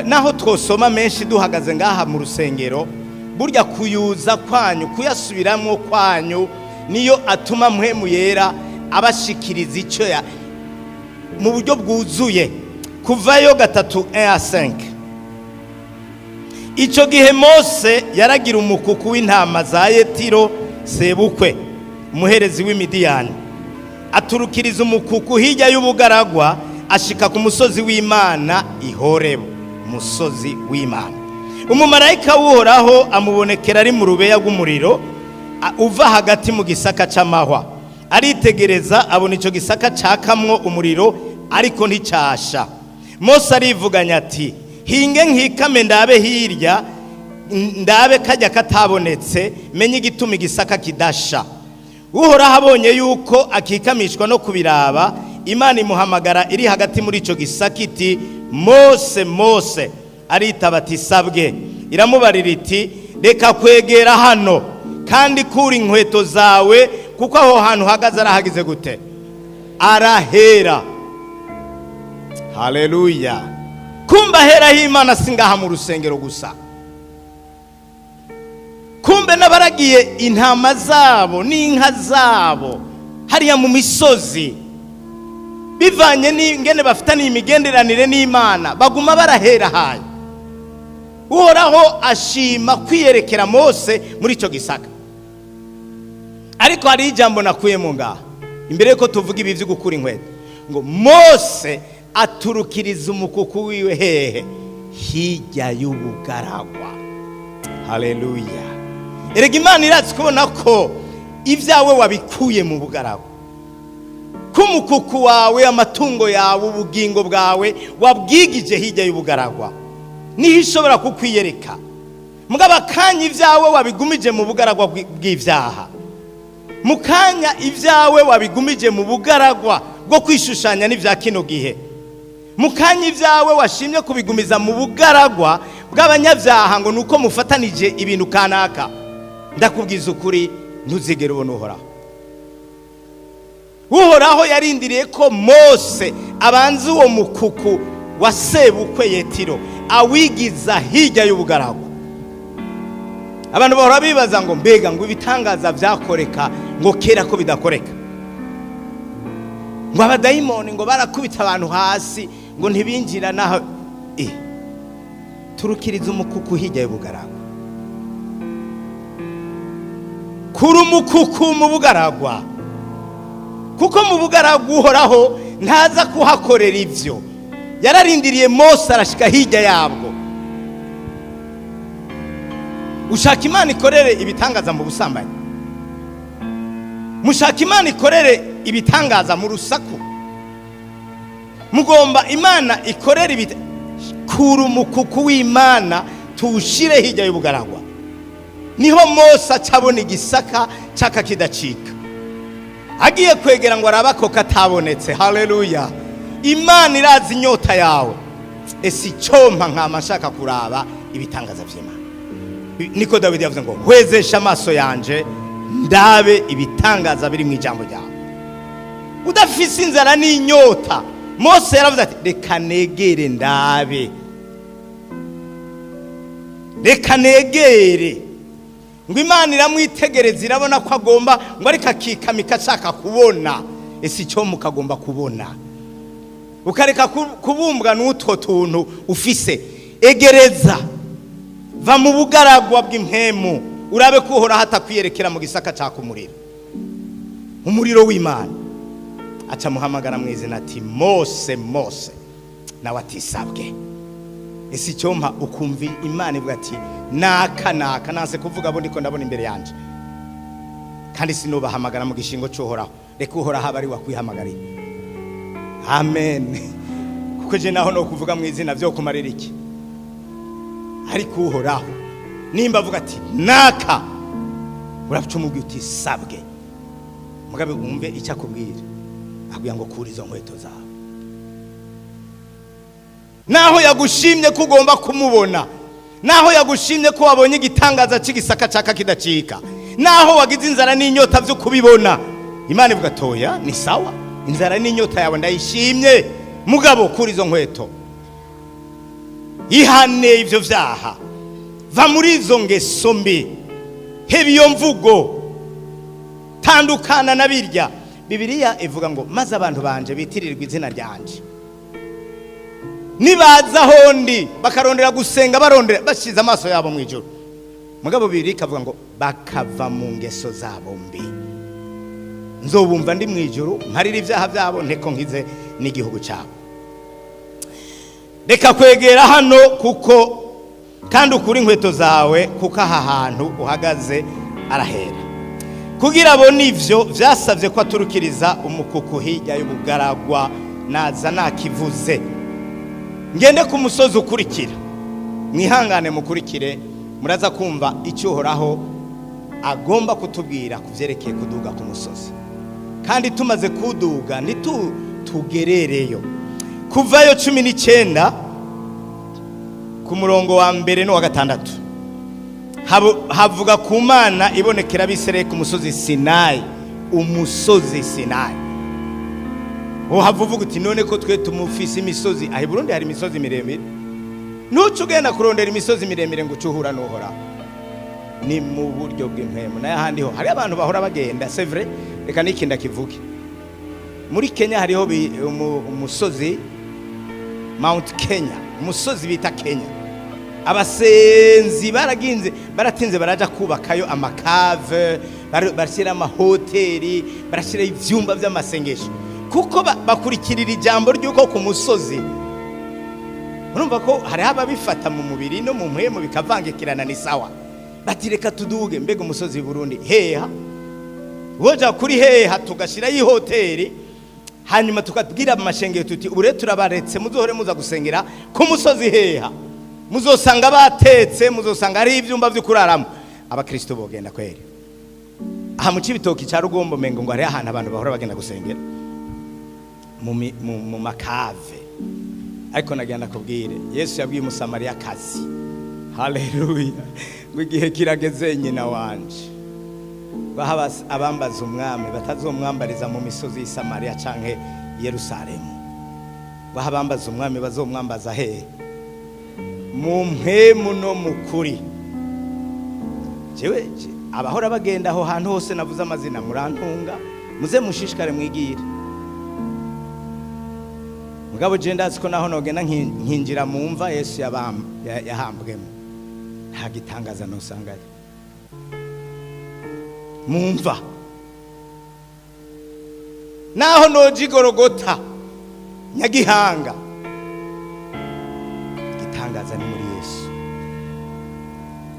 naho twosoma menshi duhagaze ngaha mu rusengero, burya kuyuza kwanyu, kuyasubiramo kwanyu, niyo atuma Mpwemu Yera abashikiriza icyo ya mu buryo bwuzuye. Kuvayo 3, 1 à 5. Icyo gihe Mose yaragira umukuku w'intama za Yetiro sebukwe, umuherezi w'Imidiyani. Aturukiriza umukuku hirya y'ubugaragwa, ashika ku musozi w'Imana i Horebu, umusozi w'Imana. Umumarayika w'Uhoraho amubonekera ari mu rubeya rw'umuriro uva hagati mu gisaka c'amahwa. Aritegereza, abona icyo gisaka cakamwo umuriro, ariko nticyasha. Mose arivuganya ati: "Hinge nkikame ndabe hirya, ndabe kajya katabonetse, menye igituma igisaka kidasha." Uhoraho abonye yuko akikamishwa no kubiraba, Imana imuhamagara iri hagati muri icyo gisaka iti: "Mose, Mose!" Aritaba ati: "Sabwe." Iramubarira iti: "Reka kwegera hano, kandi kura inkweto zawe, kuko aho hantu uhagaze arahagize gute? Arahera." Haleluya! Kumba aheraho Imana si ngaha mu rusengero gusa. Kumbe n'abaragiye intama zabo n'inka zabo hariya mu misozi, bivanye n'ingene bafitaniye imigenderanire n'Imana, baguma barahera hayo. Uhoraho ashima kwiyerekera Mose muri icyo gisaka. Ariko hari ijambo nakuyemo ngaha imbere yuko tuvuga ibi byo gukura inkweto, ngo Mose aturukiriza umukuku wiwe hehe? Hirya y'ubugaragwa. Haleluya! Erega Imana iratse kubona ko ibyawe wabikuye mu bugaragwa, ko umukuku wawe, amatungo yawe, ubugingo bwawe wabwigije hirya y'ubugaragwa, niho ishobora kukwiyereka. Mugabo akanya ibyawe wabigumije mu bugaragwa bw'ibyaha, mu kanya ibyawe wabigumije mu bugaragwa bwo kwishushanya n'ibya kino gihe, mu kanya ibyawe washimye kubigumiza mu bugaragwa bw'abanyabyaha, ngo ni uko mufatanije ibintu kanaka, ndakubwiza ukuri, ntuzigere ubona Uhoraho. Uhoraho yarindiriye ko Mose abanza uwo mukuku wa sebukwe Yetiro awigiza hirya y'ubugaragwa. Abantu bahora bibaza ngo: "Mbega ngo ibitangaza byakoreka ngo kera ko bidakoreka?" Ngo abadayimoni ngo barakubita abantu hasi, ngo ntibinjira naho. Turukiriza umukuku hirya y'ubugaragwa, kuri umukuku mu bugaragwa, kuko mu bugaragwa Uhoraho ntaza kuhakorera ibyo. Yararindiriye Mose arashika hirya yabwo. Ushaka Imana ikorere ibitangaza mu busambanyi, mushaka Imana ikorere ibitangaza mu rusaku, mugomba Imana ikorere kura umukuku w'Imana tuwushyire hirya y'ubugaragwa. Niho Mose acabona igisaka caka kidacika, agiye kwegera ngo arabe ako katabonetse. Haleluya! Imana irazi inyota yawe. Ese icyompa nkama nshaka kuraba ibitangaza by'Imana? Niko Dawidi yavuze ngo: "Hwezesha amaso yanje ndabe ibitangaza biri mu ijambo ryawe." Udafise inzara n'inyota, Mose yaravuze ati: "Reka negere ndabe, reka negere." Ngo Imana iramwitegereza, irabona ko agomba ngo ariko akikamika ashaka kubona. Ese icyo mukagomba kubona, ukareka kubumbwa n'utwo tuntu ufise? Egereza, va mu bugaragwa bw'impemu, urabe ko Uhoraho atakwiyerekera mu gisaka caka umuriro, umuriro w'Imana. Aca muhamagara mu izina ati: "Mose, Mose!" Nawe ati: "Sabwe." Ese icyompa ukumva Imana ivuga ati: "Naka, naka"? Nanse kuvuga abo ndiko ndabona imbere yanje, kandi sinubahamagara mu gishingo cy'Uhoraho. Reka Uhoraho aba ari wakwihamagariye. Amen. Kuko je naho no kuvuga mu izina byo kumarira iki? Ariko Uhoraho nimba avuga ati: "Naka", uraca umubwira uti: "Sabwe." Mugabe wumve icyo akubwira. Akubwira ngo: "Kura izo nkweto zawe." Naho yagushimye ko ugomba kumubona. Naho yagushimye ko wabonye igitangaza cy'igisaka caka kidacika, naho wagize inzara n'inyota byo kubibona, Imana ivuga toya, ni sawa, inzara n'inyota yawe ndayishimye, mugabo kuri izo nkweto, ihane ivyo vyaha, va muri izo ngeso mbi, heba iyo mvugo, tandukana na birya. Bibiliya ivuga ngo maze abantu banje bitirirwa izina ryanje nibaza hondi bakarondera gusenga, barondera bashize amaso yabo mu ijuru, mugabo bibiri ikavuga ngo bakava mu ngeso zabo mbi, nzobumva ndi mu ijuru, mparira ibyaha byabo, nteko nkize n'igihugu cyabo. Reka kwegera hano, kuko kandi ukuri inkweto zawe, kuko aha hantu uhagaze arahera. Kugira abone ivyo vyasabye ko aturukiriza umukuku hirya y'ubugaragwa. Naza nakivuze, ngende ku musozi ukurikira. Mwihangane mukurikire, muraza kumva icyo Uhoraho agomba kutubwira ku byerekeye kuduga ku musozi. Kandi tumaze kuduga ntitugerereyo. Kuvayo 19, ku murongo wa mbere n'uwa gatandatu, havuga ku Mana ibonekera Abisirayeli ku musozi Sinayi. Umusozi Sinayi, uhava uvuga uti none ko twe tumufise imisozi aho i Burundi, hari imisozi miremire. Ntuce ugenda kurondera imisozi miremire ngo uce uhura n'Uhoraho. Ni mu buryo bw'impwemu. Nayo ahandi ho hari abantu bahora bagenda, c'est vrai. Reka n'iki ndakivuge: muri Kenya hariho umusozi Mount Kenya, umusozi bita Kenya. Abasenzi baraginze, baratinze, baraja kubakayo amakave, barashyira amahoteli, barashyiraho ibyumba by'amasengesho, kuko bakurikirira ijambo ry'uko ku musozi. Urumva ko hariho ababifata mu mubiri no mu mpwemu bikavangikirana. Ni sawa, bati reka tuduge. Mbega umusozi w'i Burundi heha woja kuri heha, tugashyirayo ihoteli, hanyuma tukabwira amashengero tuti ubu rero turabaretse, muzohore muza gusengera ku musozi heha, muzosanga batetse, muzosanga hariho ibyumba byo kuraramo. Abakristo bogenda kweri? Aha mu Cibitoki cya Rugombo, mengo ngo hariho ahantu abantu bahora bagenda gusengera mu makave. Ariko nagira ndakubwire, Yesu yabwiye Umusamariyakazi, haleluya, ngo igihe kirageze, nyina wanje, baha abambaza umwami batazomwambariza mu misozi y'i Samariya canke Yerusalemu. Baha abambaza umwami bazomwambaza hehe? Mu mpwemu no mu kuri. Jewe abahora bagenda aho hantu hose navuze amazina, murantunga, muze mushishikare mwigire. Mugabo je ndazi ko naho nogenda nkinjira mu mva Yesu yahambwemo, nta gitangaza nosangayo mu mva. Naho noja igorogota Nyagihanga, igitangaza ni muri Yesu.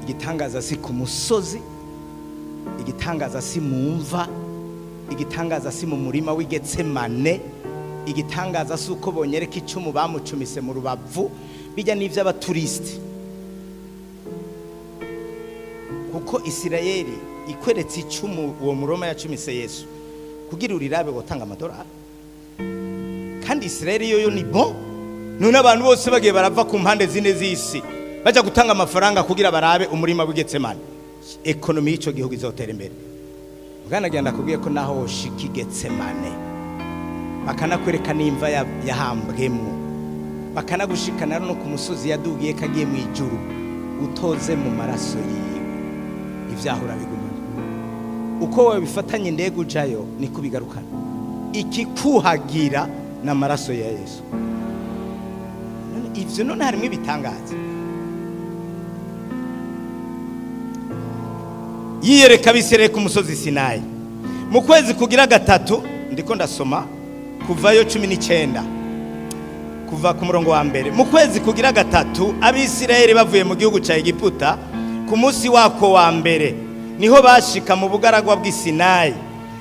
Igitangaza si ku musozi, igitangaza si mu mva, igitangaza si mu murima w'Igetsemane, igitangaza si uko bonyereka icumu bamucumise mu rubavu. Bijya n'iby'abaturisiti, kuko Isirayeli ikweretse icumu uwo Muroma yacumise Yesu, kugira urirabe wotanga amadolari. Kandi Isirayeli yoyo ni bon. None abantu bose bagiye barava ku mpande zine z'isi bajya gutanga amafaranga kugira barabe umurima w'Igetsemane, économie y'icyo gihugu izotera imbere. Bwana, genda nakubwiye ko naho woshika Igetsemane, bakanakwereka n'imva yahambwemwo, bakanagushikana no ku musozi yadugiye kagiye mu ijuru, utoze mu maraso yiwe, ibyaha urabigumana. Uko wabifatanye indege ujayo, niko ubigarukana. Ikikuhagira ni amaraso ya Yesu. None ivyo, none harimo ibitangaza? Yiyereka Abisirayeli ku musozi Sinayi mu kwezi kugira gatatu. Ndiko ndasoma Kuvayo 19, kuva ku murongo wa mbere. Mu kwezi kugira gatatu, Abisirayeli bavuye mu gihugu cya Egiputa, ku munsi wako wa mbere niho bashika mu bugaragwa bw'i Sinayi.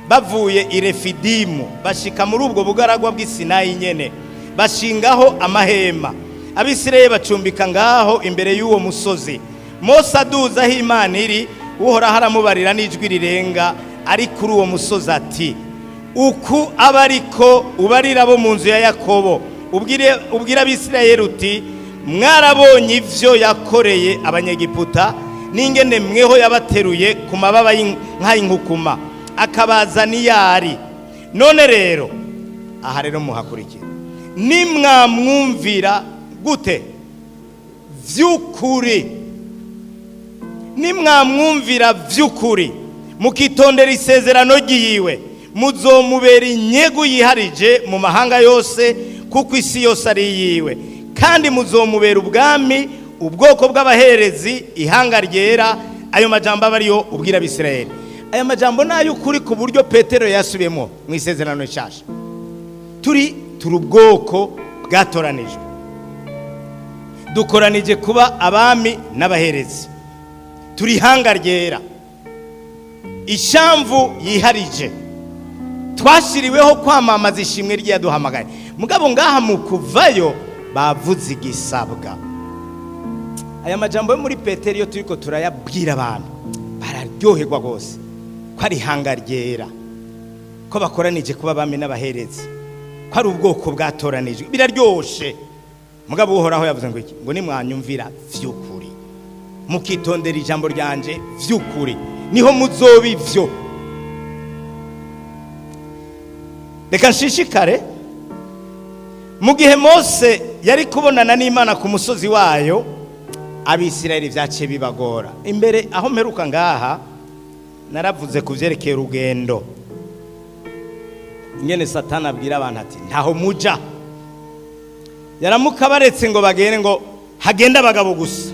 Bavuye i Refidimu, bashika muri ubwo bugaragwa bw'i Sinayi nyene, bashingaho amahema. Abisirayeli bacumbika ngaho imbere y'uwo musozi. Mose aduza aho Imana iri, Uhoraho aramubarira n'ijwi rirenga ari kuri uwo musozi ati: "Uku aba ariko ubarira abo mu nzu ya Yakobo, ubwire Abisirayeli uti: Mwarabonye ivyo yakoreye Abanyegiputa, n'ingene mweho yabateruye ku mababa nk'ay'inkukuma, akabazana iyari. None rero, aha rero muhakurikira, nimwamwumvira gute vy'ukuri, nimwamwumvira vy'ukuri, mukitondera isezerano ryiwe, muzomubera inyegu yiharije mu mahanga yose, kuko isi yose ari iyiwe, kandi muzomubera ubwami, ubwoko bw'abaherezi, ihanga ryera. Ayo majambo aba ariyo ubwira Abisirayeli. Aya majambo ni ay'ukuri, ku buryo Petero yasubiyemo mu Isezerano Rishasha. Turi ubwoko bwatoranijwe, dukoranije kuba abami n'abaherezi, turi ihanga ryera, ishamvu yiharije, twashyiriweho kwamamaza ishimwe ry'iyaduhamagaye. Mugabo ngaha mu kuvayo bavuze igisabwa. Aya majambo yo muri Petero, iyo turiko turayabwira abantu, bararyoherwa rwose, ko ari ihanga ryera, ko bakoranije kuba abami n'abaherezi, ko ari ubwoko bwatoranijwe, biraryoshe. Mugabo Uhoraho yavuze ngo iki? Ngo nimwanyumvira vy'ukuri, mukitondera ijambo ryanje vy'ukuri, niho muzoba ivyo. Reka nshishikare. Mu gihe Mose yari kubonana n'Imana ku musozi wayo, Abisirayeli vyaciye bibagora. Imbere aho mperuka ngaha, naravuze ku vyerekeye urugendo, ingene Satani abwira abantu ati: "Ntaho muja." Yaramuka baretse ngo bagende, ngo hagende abagabo gusa,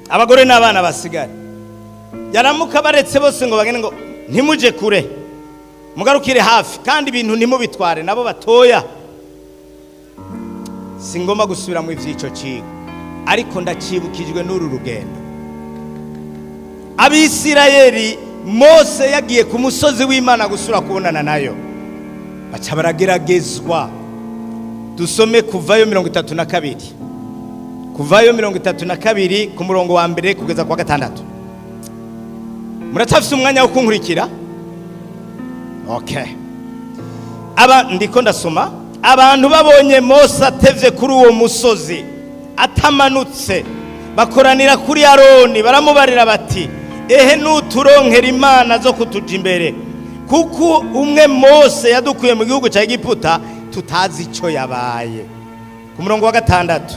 abagore n'abana basigare. Yaramuka baretse bose ngo bagende, ngo ntimuje kure, mugarukire hafi, kandi ibintu ntimubitware, nabo batoya. Si ngomba gusubira mu ivy'ico cigo, ariko ndacibukijwe n'uru rugendo. Abisirayeli, Mose yagiye ku musozi w'Imana gusura kubonana nayo, baca barageragezwa. Dusome Kuvayo 32, Kuvayo 32, ku murongo wa mbere kugeza ku wa gatandatu. Muracyafise umwanya wo kunkurikira? Okay. Aba ndiko ndasoma. Abantu babonye Mose atevye kuri uwo musozi, atamanutse, bakoranira kuri Aroni, baramubarira bati: "Ehe, nuturonkera imana zo kutuja imbere, kuko umwe Mose yadukuye mu gihugu cya Egiputa tutazi icyo yabaye." Ku murongo wa gatandatu: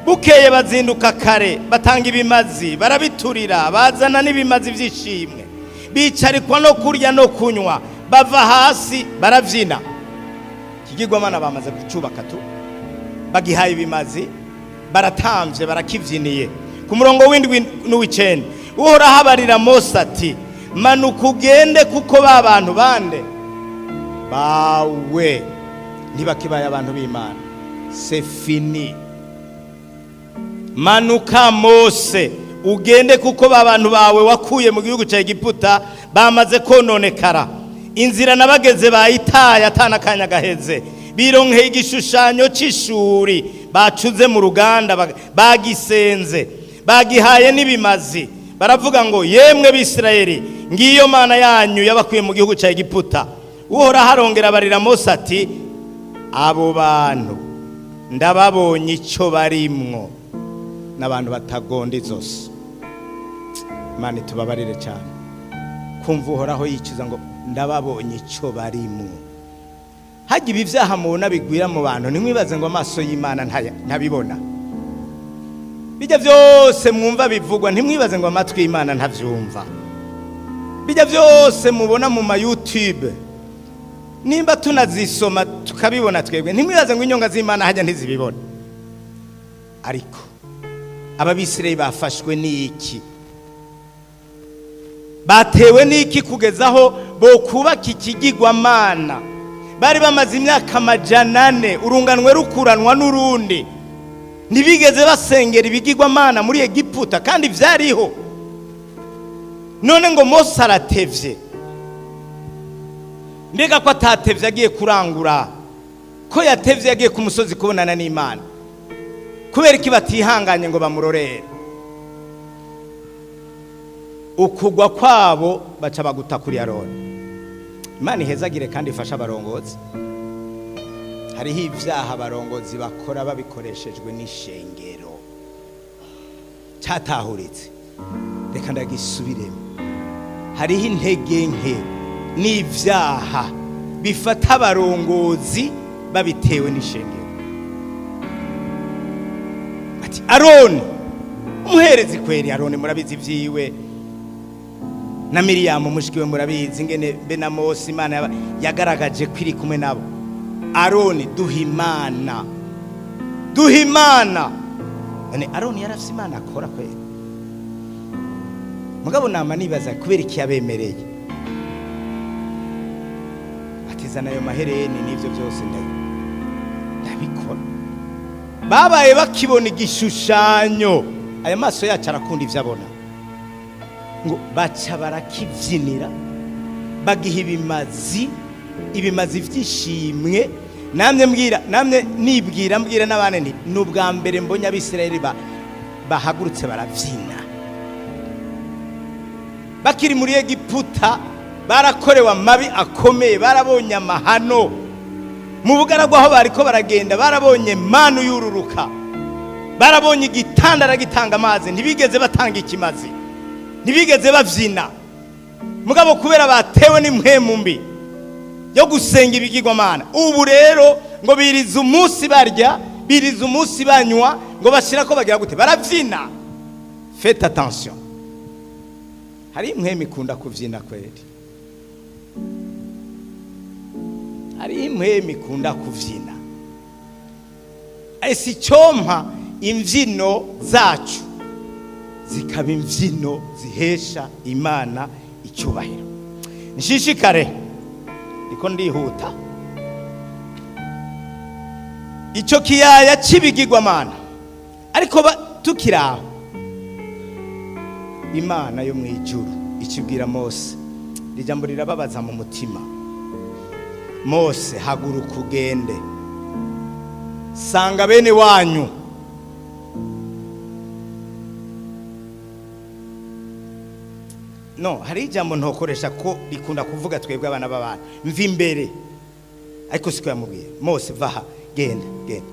bukeye bazinduka kare, batanga ibimazi, barabiturira, bazana n'ibimazi by'ishimwe, bicarikwa no kurya no kunywa, bava hasi barabyina. Ikigirwamana bamaze kucubaka tu, bagihaye ibimazi, baratambye, barakibyiniye. Ku murongo w'indwi n'uw'icenda: Uhoraho abarira Mose ati: "Manuka ugende, kuko ba bantu bande bawe ntibakibaye abantu b'Imana, c'est fini. Manuka Mose, ugende, kuko ba bantu bawe wakuye mu gihugu cya Egiputa bamaze kononekara. Inzira nabageze bayitaye, atana akanya gaheze bironkeye igishushanyo c'ishuri bacuze mu ruganda, bagisenze, bagihaye n'ibimazi, baravuga ngo: 'Yemwe Bisirayeli, ngiyo mana yanyu yabakuye mu gihugu cya Egiputa.'" Uhoraho arongera abarira Mose ati: "Abo bantu ndababonye icyo barimwo, n'abantu batagonda izosi." Imana itubabarire cyane. Kumva Uhoraho yicuza ngo: "Ndababonye icyo barimwo." Hajya ibi byaha mubona bigwira mu bantu, ntimwibaze ngo amaso y'Imana ntabibona. Bijya byose mwumva bivugwa, ntimwibaze ngo amatwi y'Imana ntabyumva. Bijya byose mubona mu ma YouTube, nimba tunazisoma tukabibona twebwe, ntimwibaze ngo inyonga z'Imana hajya ntizibibona. Ariko Ababisirayeli bafashwe n'iki? Batewe n'iki kugeza aho bokubaka ikigirwamana? Bari bamaze imyaka 400, urunganwe rukuranwa n'urundi, ntibigeze basengera ibigirwamana muri Egiputa, kandi byariho. None ngo Mose aratevye. Mbega ko atatevye agiye kurangura, ko yatevye yagiye ku musozi kubonana n'Imana, kubera iki batihanganye ngo bamurorere? Ukugwa kwabo baca baguta kuri Aroni. Imana ihezagire kandi ifashe abarongozi. Hariho ibyaha abarongozi bakora babikoreshejwe n'ishengero. Cyatahuritse, reka ndagisubiremo. Hariho intege nke n'ibyaha bifata abarongozi babitewe n'ishengero. Ati Aroni umuherezi, kweri Aroni murabizi ibyiwe na Miriyamu mushiki we, murabizi ingene be na Mose Imana yagaragaje ko iri kumwe nabo. Aroni, duha Imana, duha Imana. None Aroni yarafise Imana akora kweri? Mugabo nama nibaza kubera iki yabemereye. Atizana ayo mahereni n'ivyo byose ndabikora. Babaye bakibona igishushanyo, aya maso yacu arakunda ivyo abona, ngo baca barakibyinira, bagiha ibimazi, ibimazi vy'ishimwe. Namye mbwira, namye nibwira, mbwira n'abandi nti ni ubwa mbere mbonye Abisirayeli bahagurutse barabyina. Bakiri muri Egiputa barakorewe amabi akomeye, barabonye amahano mu bugaragwa aho bariko baragenda, barabonye manu yururuka, barabonye igitanda aragitanga amazi, ntibigeze batanga ikimazi, ntibigeze bavyina. Mugabo kubera batewe n'impwemu mbi yo gusenga ibigirwamana, ubu rero ngo biriza umunsi barya, biriza umunsi banywa, ngo bashira ko bagira gute, baravyina. Faites attention, hari impwemu ikunda kuvyina kweri, hari impwemu ikunda kuvyina. Ese icyompa imbyino zacu zikaba imbyino zihesha Imana icyubahiro. Nshishikare, ndiko ndihuta. Icyo kiyaya cy'ibigirwamana, ariko tukiri aho, Imana yo mu ijuru ikibwira Mose, ijambo rirababaza mu mutima. Mose, haguruka ugende, sanga bene wanyu. No hari ijambo ntokoresha ko rikunda kuvuga twebwe abana b'abantu, mva imbere, ariko siko yamubwiye. Mose, vaha, genda, genda,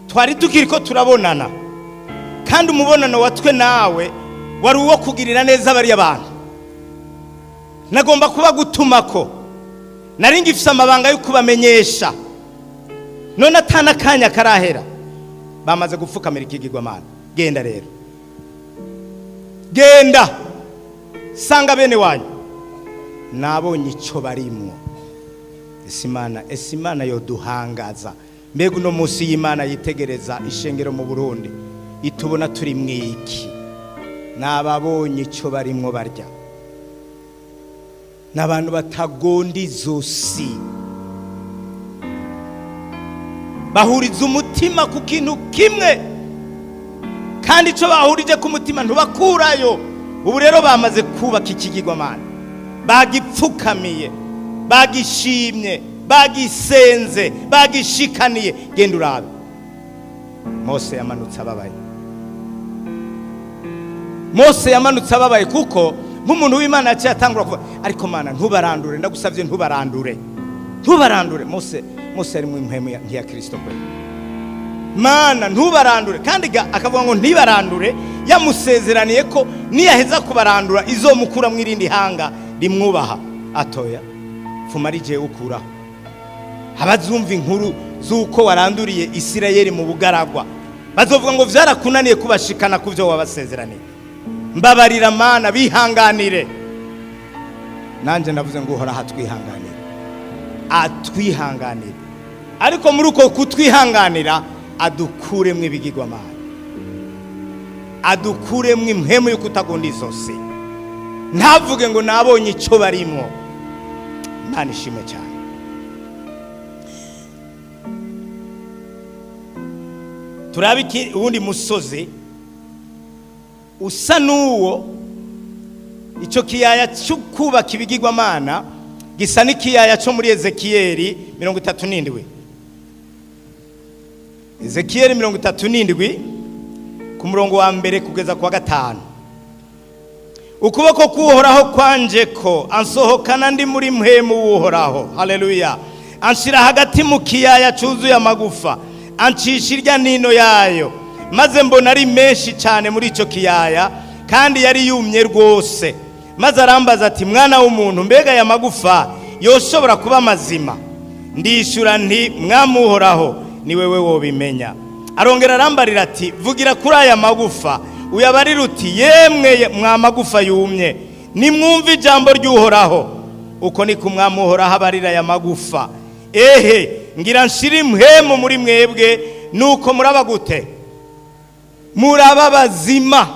twari tukiri ko turabonana, kandi umubonano watwe nawe wari uwo kugirira neza bariya bantu. Nagomba kuba gutumako, nari ngifise amabanga yo kubamenyesha, none atana akanya karahera bamaze gupfukamira ikigirwamana. Genda rero, genda sanga bene wanyu, nabonye icyo barimwo. Ese Imana, ese Imana yoduhangaza? Mbega uno munsi y'Imana yitegereza ishengero mu Burundi, itubona turi mwiki? Nababonye icyo barimwo barya, n'abantu batagonda izosi, bahuriza umutima ku kintu kimwe, kandi icyo bahurije ku mutima ntubakurayo. Ubu rero bamaze kubaka ikigirwamana, bagipfukamiye, bagishimye, bagisenze, bagishikaniye. Genda urabe. Mose yamanutse ababaye, Mose yamanutse ababaye, kuko nk'umuntu w'Imana yaciye atangura kuvuga, ariko Mana ntubarandure, ndagusabye ntubarandure, ntubarandure. Mose, Mose yari mu impwemu nk'iya Kristo kwe. Mana ntubarandure, kandi akavuga ngo ntibarandure, yamusezeraniye ko niyaheza kubarandura izomukura mu irindi hanga rimwubaha. Atoya fuma ari jewe ukuraho, abazumva inkuru z'uko waranduriye Isirayeli mu bugaragwa bazovuga ngo vyarakunaniye kubashikana ku byo wabasezeraniye. Mbabarira Mana, bihanganire. Nanjye ndavuze ngo Uhoraho atwihanganire, atwihanganire, ariko muri uko kutwihanganira adukuremwo ibigirwamana, adukuremwo impwemu yo kutagunda izosi, ntavuge ngo nabonye icyo barimwo. Imana ishimwe cyane. Turabe iki uwundi musozi usa n'uwo. Icyo kiyaya cyo kubaka ibigirwamana gisa n'ikiyaya cyo muri Ezekiyeli 37. Ezekiyeli 37 ku murongo wa mbere kugeza ku wa gatanu. Ukuboko k'Uhoraho kwanje ko ansohokana ndi muri mpwemu w'Uhoraho, haleluya, Anshira hagati mu kiyaya cyuzuye amagufa, ancisha irya nino yayo, maze mbona ari menshi cyane muri icyo kiyaya, kandi yari yumye rwose. Maze arambaza ati: "Mwana w'umuntu, mbega aya magufa yoshobora kuba mazima?" Ndishyura nti: "Mwami Uhoraho, ni wewe wobimenya." Arongera arambarira ati: "Vugira kuri aya magufa, uyabarire uti: 'Yemwe mwa magufa yumye, nimwumve ijambo ry'Uhoraho. Uko ni ku Mwami Uhoraho abarira aya magufa: Ehe, ngira nshire impwemu muri mwebwe, nuko muraba gute? Muraba bazima.'"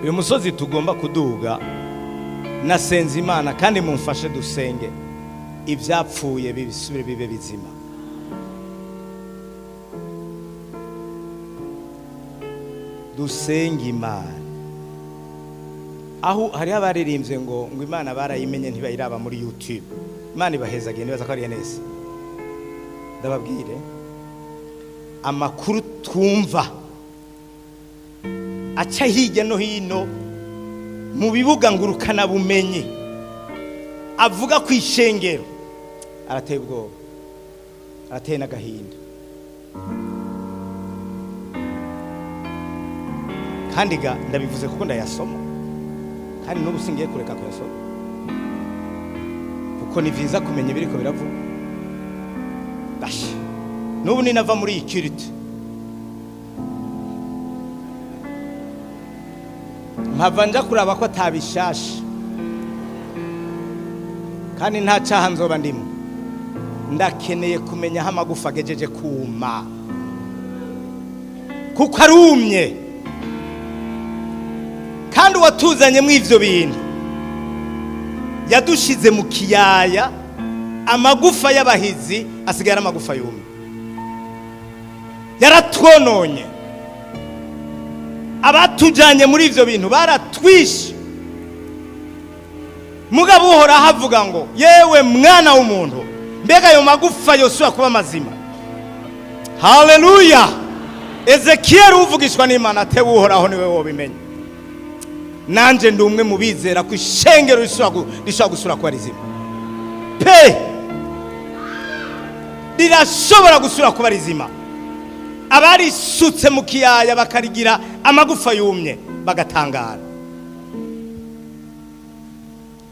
Uyu musozi tugomba kuduga, nasenze Imana, kandi mumfashe dusenge, ibyapfuye bibisubire bibe bizima. Dusenge Imana. Aho hariho abaririmbye ngo Imana barayimenye, ntibayiraba muri YouTube. Imana ibahezagiye, nibaza ko ari neza. Ndababwire, amakuru twumva aca hirya no hino mu bibuga ngurukanabumenyi avuga ku ishengero arateye ubwoba, arateye n'agahinda. Kandi ga ndabivuze kuko ndayasoma, kandi n'ubu singiye kureka kuyasoma, kuko ni byiza kumenya ibiriko biravuga. Basha, n'ubu ninava muri iyi culte mpava nja kuraba ko atabishasha, kandi nta cyaha nzoba ndimo. Ndakeneye kumenya aho amagufa agejeje kuma, kuko arumye. Kandi uwatuzanye mu ivyo bintu yadushize mu kiyaya, amagufa y'abahizi asigaye ari amagufa yumye. Yaratwononye. Abatujanye muri ivyo bintu baratwishe. Mugabo Uhoraho avuga ngo: "Yewe mwana w'umuntu, mbega ayo magufa yosubira kuba mazima?" Haleluya! Ezekiyeli uvugishwa n'Imana atewe: "Uhoraho, niwe wobimenya." Nanjye ndi umwe mu bizera ko ishengero rishobora gusubira kuba rizima pe. Rirashobora gusubira kuba rizima. Abarisutse mu kiyaya bakarigira amagufa yumye bagatangara.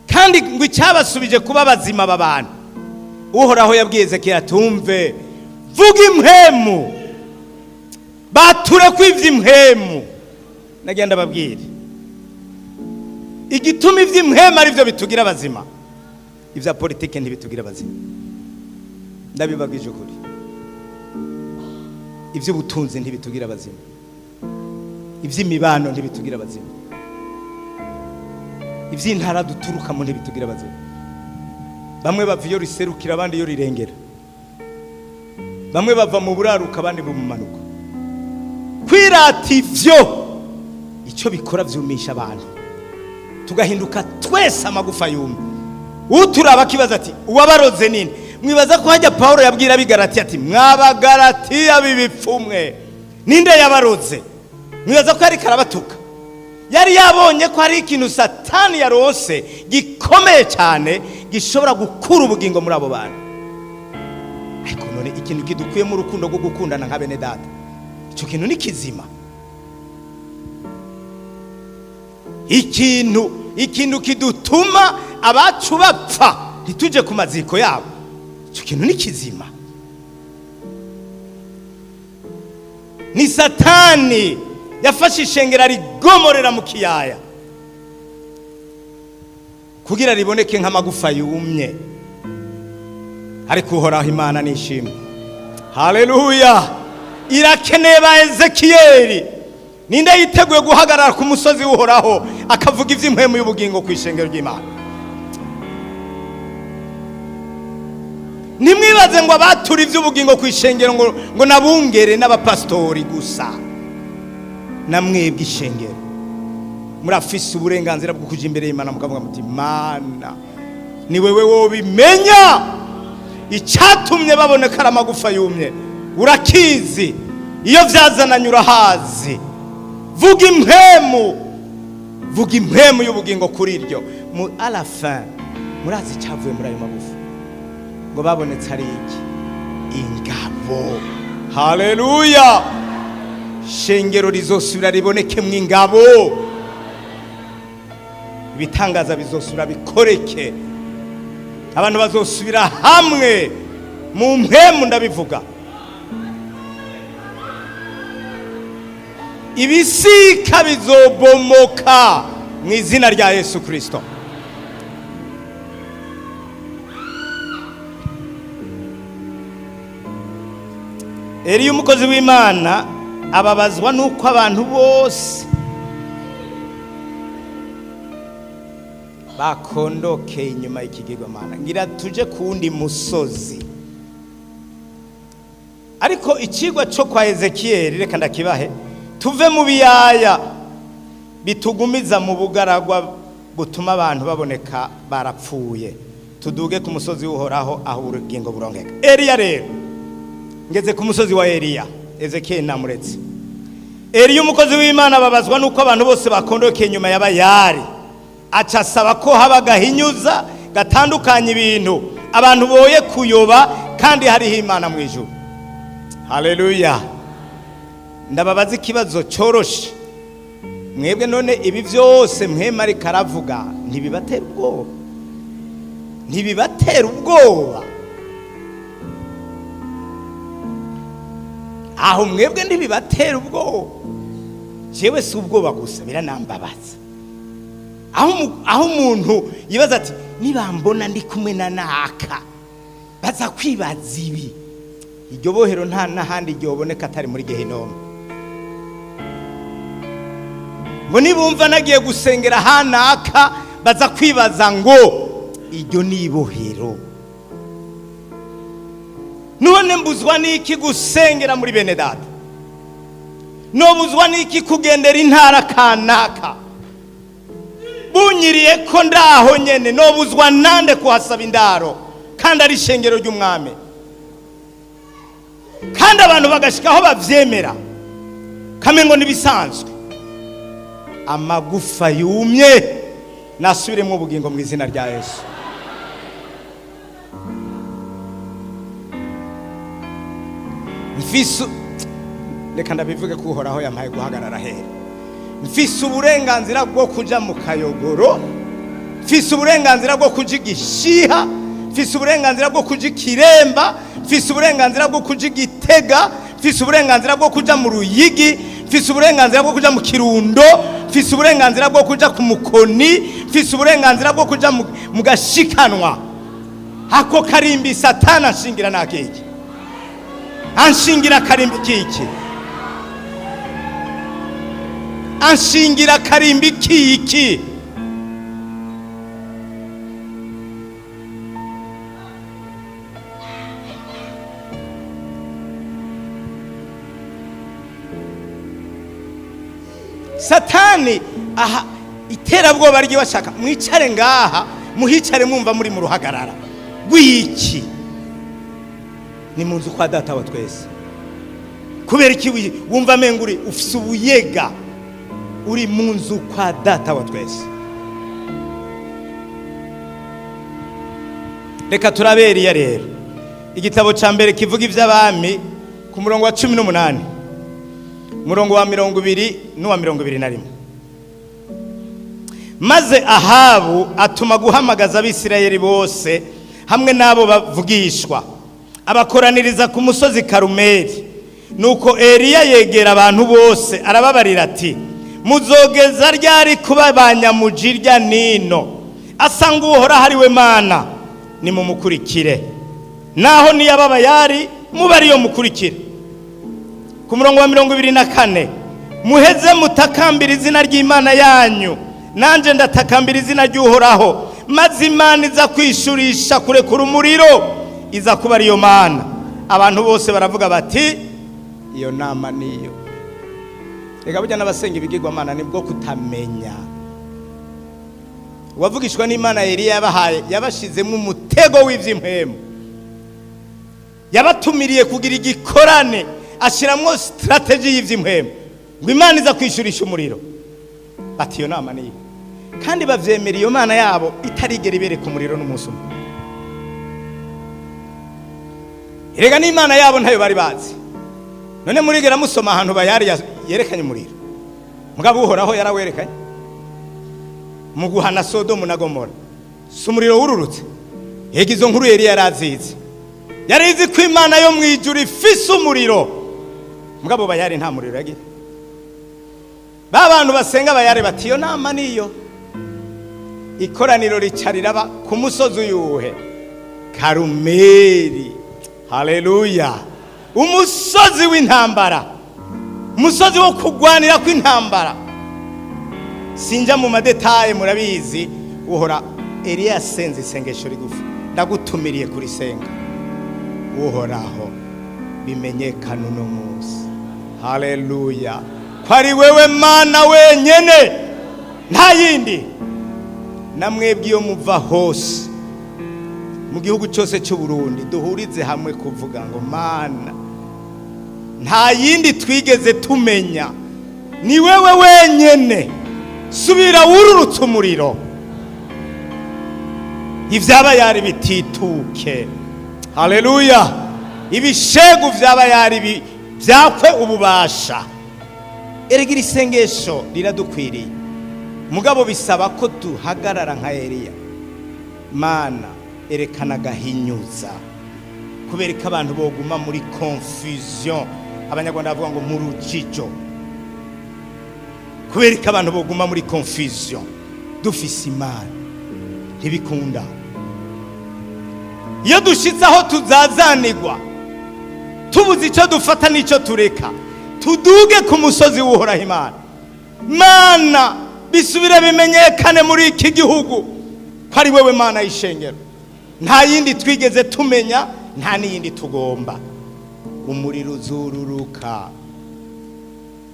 Kandi ngo icyabasubije kuba bazima aba bantu, Uhoraho yabwiye Ezekiyeli: "Tumve, vuga impwemu, bature ko iby'impwemu." Nagenda babwire igituma iby'impwemu ari byo bitugira abazima. Ibya politike ntibitugira abazima, ndabibabwije ukuri. Iby'ubutunzi ntibitugira abazima, iby'imibano ntibitugira abazima, iby'intara duturukamo ntibitugira abazima. Bamwe bava iyo riserukira, abandi iyo rirengera. Bamwe bava mu buraruka, abandi mu bumanuko. Kwirata ivyo, icyo bikora, vyumisha abantu, tugahinduka twese amagufa yumye. Uturaba akibaza ati: "Uwabaroze nini?" Mwibaza ko hajya Paulo yabwira Abigaratiya ati: "Mwabagaratiya b'ibipfumwe, ninde yabaroze?" Mwibaza ko yariko arabatuka? Yari yabonye ko hari ikintu Satani yaronse gikomeye cyane, gishobora gukura ubugingo muri abo bantu. Ariko none ikintu kidukuyemo urukundo rwo gukundana nka bene data, icyo kintu ni kizima? Ikintu kidutuma abacu bapfa ntituje ku maziko yabo, icyo kintu ni kizima? Ni Satani yafashe ishengero arigomorera mu kiyaya kugira riboneke nk'amagufa yumye. Ariko Uhoraho Imana nishimwe, haleluya! Irakeneye ba Ezekiyeli. Ninde yiteguye guhagarara ku musozi w'Uhoraho akavuga iby'impwemu y'ubugingo ku ishengero ry'Imana? Ntimwibaze ngo abatura iby'ubugingo ku ishengero ngo nabungere n'abapasitori gusa. Namwebwe ishengero murafise uburenganzira bwo kuja imbere y'Imana mukavuga muti: "Mana, ni wewe wobimenya. Icyatumye baboneka ari amagufa yumye urakizi, iyo byazananye urahazi. Vuga impwemu, vuga impwemu y'ubugingo kuri iryo." Mu à la fin, murazi icyavuye muri ayo magufa? Ngo babonetse ari iki? Ingabo. Haleluya! Shengero rizosubira ribonekemwo ingabo, ibitangaza bizosubira bikoreke, abantu bazosubira hamwe mu mpemu. Ndabivuga, ibisika bizobomoka mu izina rya Yesu Kirisito. Eliya umukozi w'Imana ababazwa n'uko abantu bose bakondokeye inyuma y'ikigirwamana. Ngira tuje ku wundi musozi, ariko ikigwa cyo kwa Ezekiyeli reka ndakibahe. Tuve mu biyaya bitugumiza mu bugaragwa butuma abantu baboneka barapfuye, tuduge ku musozi w'Uhoraho aho ubugingo burongeka. Eliya rero, ngeze ku musozi wa Eliya, Ezekiyeli namuretse. Eliya umukozi w'Imana ababazwa n'uko abantu bose bakondokeye inyuma ya Bayali, aca asaba ko haba agahinyuza gatandukanya ibintu, abantu boye kuyoba kandi hariho Imana mu ijuru. Haleluya! Ndababaza ikibazo cyoroshe: mwebwe none ibi byose mwema ariko aravuga ntibibatera ubwoba? Ntibibatera ubwoba aho mwebwe? Ntibibatera ubwoba? Jewe si ubwoba gusa, biranambabaza aho umuntu yibaza ati: "Nibambona ndi kumwe na naka baza kwibaza ibi." Iryo bohero nta n'ahandi ryoboneka atari muri Gehinomu. Ngo nibumva nagiye gusengera hanaka baza kwibaza ngo iryo ni ibohero. None mbuzwa n'iki gusengera muri bene data? Nobuzwa n'iki kugendera intara kanaka bunyiriye ko ndaho nyene? Nobuzwa nande kuhasaba indaro kandi ari ishengero ry'umwami? Kandi abantu bagashika aho bavyemera kamengo nibisanzwe. Amagufa yumye nasubiremo ubugingo mu izina rya Yesu. Mfise, reka ndabivuge ko Uhoraho yampaye guhagarara hera. Mfise uburenganzira bwo kuja mu Kayogoro, mfise uburenganzira bwo kuja Igishiha, mfise uburenganzira bwo kuja Ikiremba, mfise uburenganzira bwo kuja Igitega, mfise uburenganzira bwo kuja mu Ruyigi, mfise uburenganzira bwo kuja mu Kirundo, mfise uburenganzira bwo kuja ku Mukoni, mfise uburenganzira bwo kuja mu Gashikanwa. Ako karimbi Satani anshingira nakiki? Anshingira akarimbi kiki? Anshingira akarimbi kiki? Satani aha iterabwoba ryiwe ashaka mwicare ngaha, muhicare mwumva muri mu ruhagarara rw'iki. Ni mu nzu kwa Data wa twese. Kubera iki wumva amenga uri ufise ubuyega uri mu nzu kwa Data wa twese? Reka turaberiya rero igitabo cya mbere kivuga iby'abami, ku murongo wa 18, umurongo wa 20 n'uwa 21. Maze Ahabu atuma guhamagaza Abisirayeli bose hamwe n'abo bavugishwa, abakoraniriza ku musozi Karumeli. Nuko Eliya yegera abantu bose, arababarira ati: "Muzogeza ryari kuba ba nyamujirya nino? Asanga Uhoraho ari we Mana, nimumukurikire, naho niyaba Bayali, muba ariyo mukurikire." Ku murongo wa 24: "Muheze mutakambira izina ry'imana yanyu, nanjye ndatakambira izina ry'Uhoraho, maze Imana iza kwishurisha kurekura umuriro iza kuba ariyo Mana." Abantu bose baravuga bati: "Iyo nama niyo." Reka burya n'abasenga ibigirwamana nibwo kutamenya. Uwavugishwa n'Imana Eliya yabahaye, yabashizemo umutego w'ivy'impwemu, yabatumiriye kugira igikorane, ashyiramo stratégie y'ivy'impwemu ngo Imana iza kwishyurisha umuriro. Bati: "Iyo nama niyo." Kandi bavyemera iyo mana yabo itarigera ibereka umuriro n'umunsi umwe. Kandi Erega n'Imana yabo ntayo bari bazi. None murigera musoma ahantu Bayari yerekanye umuriro? Mugabo Uhoraho yarawerekanye mu guhana Sodomu na Gomora. Si umuriro wururutse? Yega, izo nkuru yari yarazizi, yari izi ko Imana yo mu ijuru ifise umuriro. Mugabo Bayari nta muriro yagira. Ba bantu basenga Bayari bati: "Iyo nama niyo." Ikoraniro rica riraba ku musozi uyuhe? Karumeri. Haleluya! Umusozi w'intambara, umusozi wo kugwanira kw'intambara. Sinjya mu ma détails, murabizi. Uhora Eliya yasenze isengesho rigufi, ndagutumiriye kurisenga: "Uhoraho, bimenyekane uno munsi, haleluya, ko ari wewe Mana wenyene, nta yindi." Namwebwe iyo muva hose mu gihugu cyose cy'u Burundi, duhurize hamwe kuvuga ngo: "Mana, nta yindi twigeze tumenya, ni wewe wenyene. Subira wururutse umuriro, ivyaba yari bitituke." Haleluya! Ibishegu vyaba yari byakwe ububasha. Erega iri sengesho riradukwiriye, mugabo bisaba ko duhagarara nka Eliya. Mana, erekana agahinyuza, kubera ko abantu boguma muri confusion. Abanyarwanda bavuga ngo mu rujijo. Kubera ko abantu boguma muri confusion dufise Imana? Ntibikunda. Iyo dushitse aho tuzazanirwa, tubuze icyo dufata n'icyo tureka, tuduge ku musozi w'Uhoraho Imana. Mana, bisubire bimenyekane muri iki gihugu ko ari wowe Mana y'ishengero, nta yindi twigeze tumenya, nta n'iyindi tugomba. Umuriro uzururuka.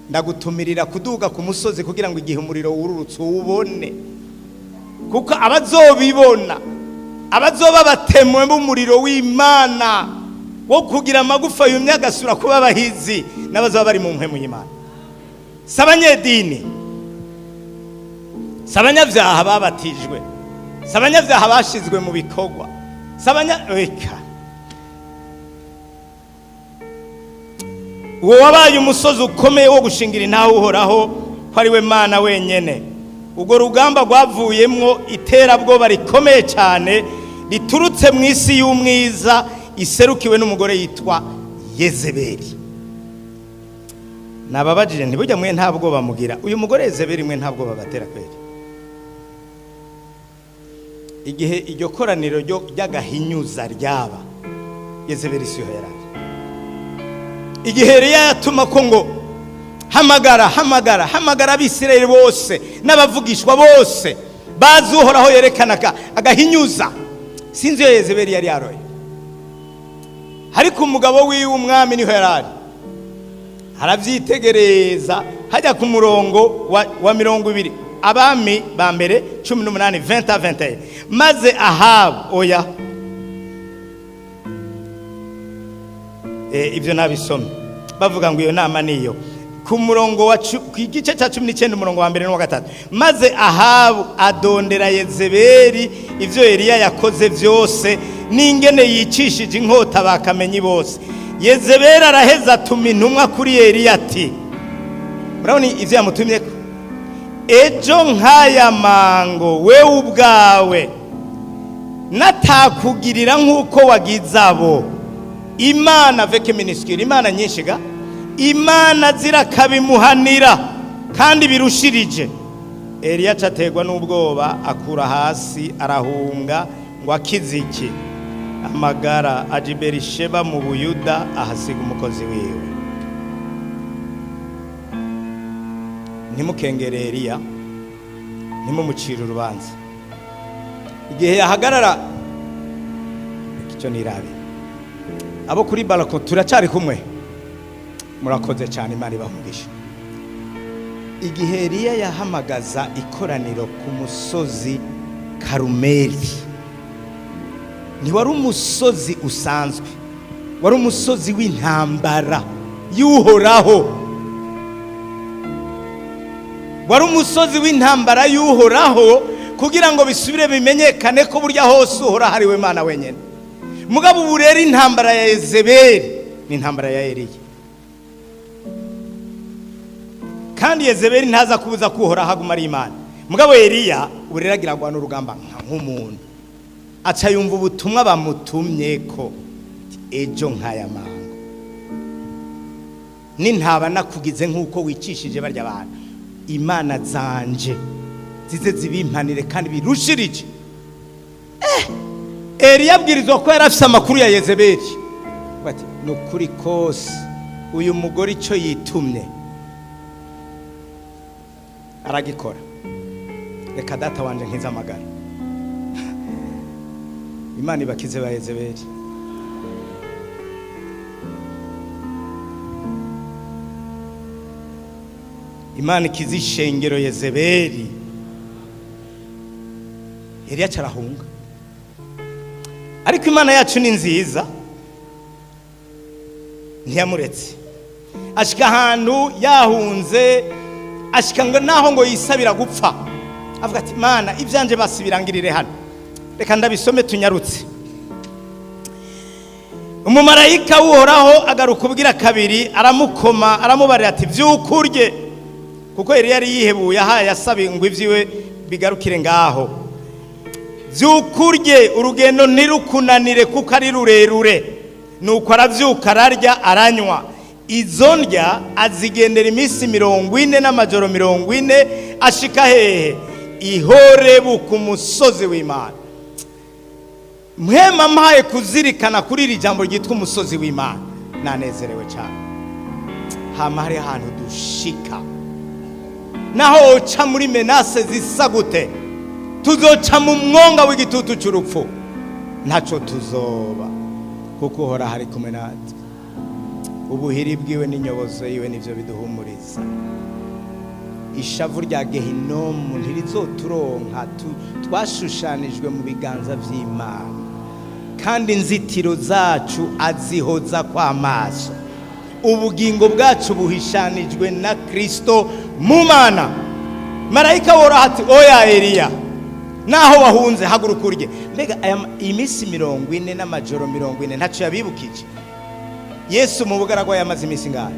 Ndagutumirira kuduga ku musozi kugira ngo igihe umuriro wururutse uwubone, kuko abazobibona, abazoba batemwe b'umuriro w'Imana wo kugira amagufa yumye agasura kuba abahizi, n'abazoba bari mu mpemu y'Imana, si abanyedini, si abanyabyaha babatijwe, si abanyabyaha bashizwe mu bikorwa, si abanya reka. Uwo wabaye umusozi ukomeye wo gushingira intahe Uhoraho ko ari we Mana wenyene. Urwo rugamba rwavuyemwo iterabwoba rikomeye cyane riturutse mu isi y'umwiza, iserukiwe n'umugore yitwa Yezebeli. Nababajije, ntibujya mwe nta bwoba mugira? Uyu mugore Yezebeli, mwe nta bwoba batera kweri? Igihe iryo koraniro ry'agahinyuza ryaba, Yezebeli siho yarari. Igihe Eliya yatuma ko ngo: "Hamagara, hamagara, hamagara Abisirayeli bose n'abavugishwa bose bazi Uhoraho yerekanaga agahinyuza", sinzi iyo Yezebeli yari yaroye, ariko umugabo wiwe umwami niho yari ari, arabyitegereza. Hajya ku murongo wa 20, Abami ba Mbere 18, 20 21. Maze Ahabu, oya, ibyo nabisomye. Bavuga ngo iyo nama niyo ku murongo wa ku gice cya 19, umurongo wa mbere n'uwa gatatu. Maze Ahabu adondera Yezebeli ibyo Eliya yakoze byose n'ingene yicishije inkota bakamenyi bose. Yezebeli araheza atuma intumwa kuri Eliya ati, murabona ibyo yamutumye ko: "Ejo nk'aya mango, wewe ubwawe natakugirira nk'uko wagize abo, imana avec minuscule, imana nyinshi ga, imana zirakabimuhanira kandi birushirije." Eliya acaterwa n'ubwoba, akura hasi arahunga ngo akize iki? Amagara. Aja i Berisheba mu Buyuda, ahasiga umukozi wiwe. Ntimukengere Eliya, ntimumucire urubanza. Igihe yahagarara icyo nirabe abo kuri balcon, turacari kumwe, murakoze cyane, Imana ibahungisha. Igihe Eliya yahamagaza ikoraniro ku musozi Karumeli, ntiwari umusozi usanzwe, wari umusozi w'intambara y'Uhoraho. Wari umusozi w'intambara y'Uhoraho kugira ngo bisubire bimenyekane ko burya hose Uhoraho ari we Mana wenyine. Mugabo ubu rero intambara ya Yezebeli ni intambara ya Eliya, kandi Yezebeli ntaza kubuza kuhoraho aguma ari Imana. Mugabo Eliya ubu rero agira ngo n'urugamba nk'umuntu, aca yumva ubutumwa bamutumye ko ejo nk'aya mango nintaba nakugize nk'uko wicishije barya bantu, Imana zanje zize zibimpanire kandi birushirije. Eliya abwirizwa ko yari afise amakuru ya Yezebeli, bati ni ukuri kose uyu mugore icyo yitumye aragikora, reka data wanje nkize amagara. Imana ibakize ba Yezebeli. Imana ikize ishengero Yezebeli. Eliya carahunga, ariko Imana yacu ni nziza, ntiyamuretse. Ashika ahantu yahunze, ashika ngo naho ngo yisabira gupfa, avuga ati Mana ibyanje basibirangirire hano. Reka ndabisome tunyarutse. Umumarayika w'Uhoraho agaruka ubwira kabiri, aramukoma aramubarira ati vyukurye, kuko Eliya yari yihebuye ahaye asabe ngo ivyiwe bigarukire ngaho. Vyukurye, urugendo ntirukunanire kuko ari rurerure. Nuko aravyuka ararya aranywa. Izo ndya azigendera iminsi 40 n'amajoro 40, ashika hehe? I Horebu ku musozi w'Imana. Mwema mpaye kuzirikana kuri iri jambo ryitwa umusozi w'Imana, nanezerewe cyane. Hama hari ahantu dushika, naho uca muri menase zisa gute, tuzoca mu mwonga w'igitutu cy'urupfu, ntaco tuzoba, kuko Uhoraho ari kumwe natwe. Ubuhiri bwiwe n'inyobozo yiwe nivyo biduhumuriza. Ishavu rya Gehinomu ntirizoturonka, twashushanijwe mu biganza vy'Imana, kandi inzitiro zacu azihoza kw'amaso. Ubugingo bwacu buhishanijwe na Kristo mu Mana. Marayika w'Uhoraho ati oya Eliya, naho wahunze haguruka urye. Mbega iminsi 40 n'amajoro 40 ntaco yabibukije? Yesu mu bugaragwa yamaze iminsi ngahe?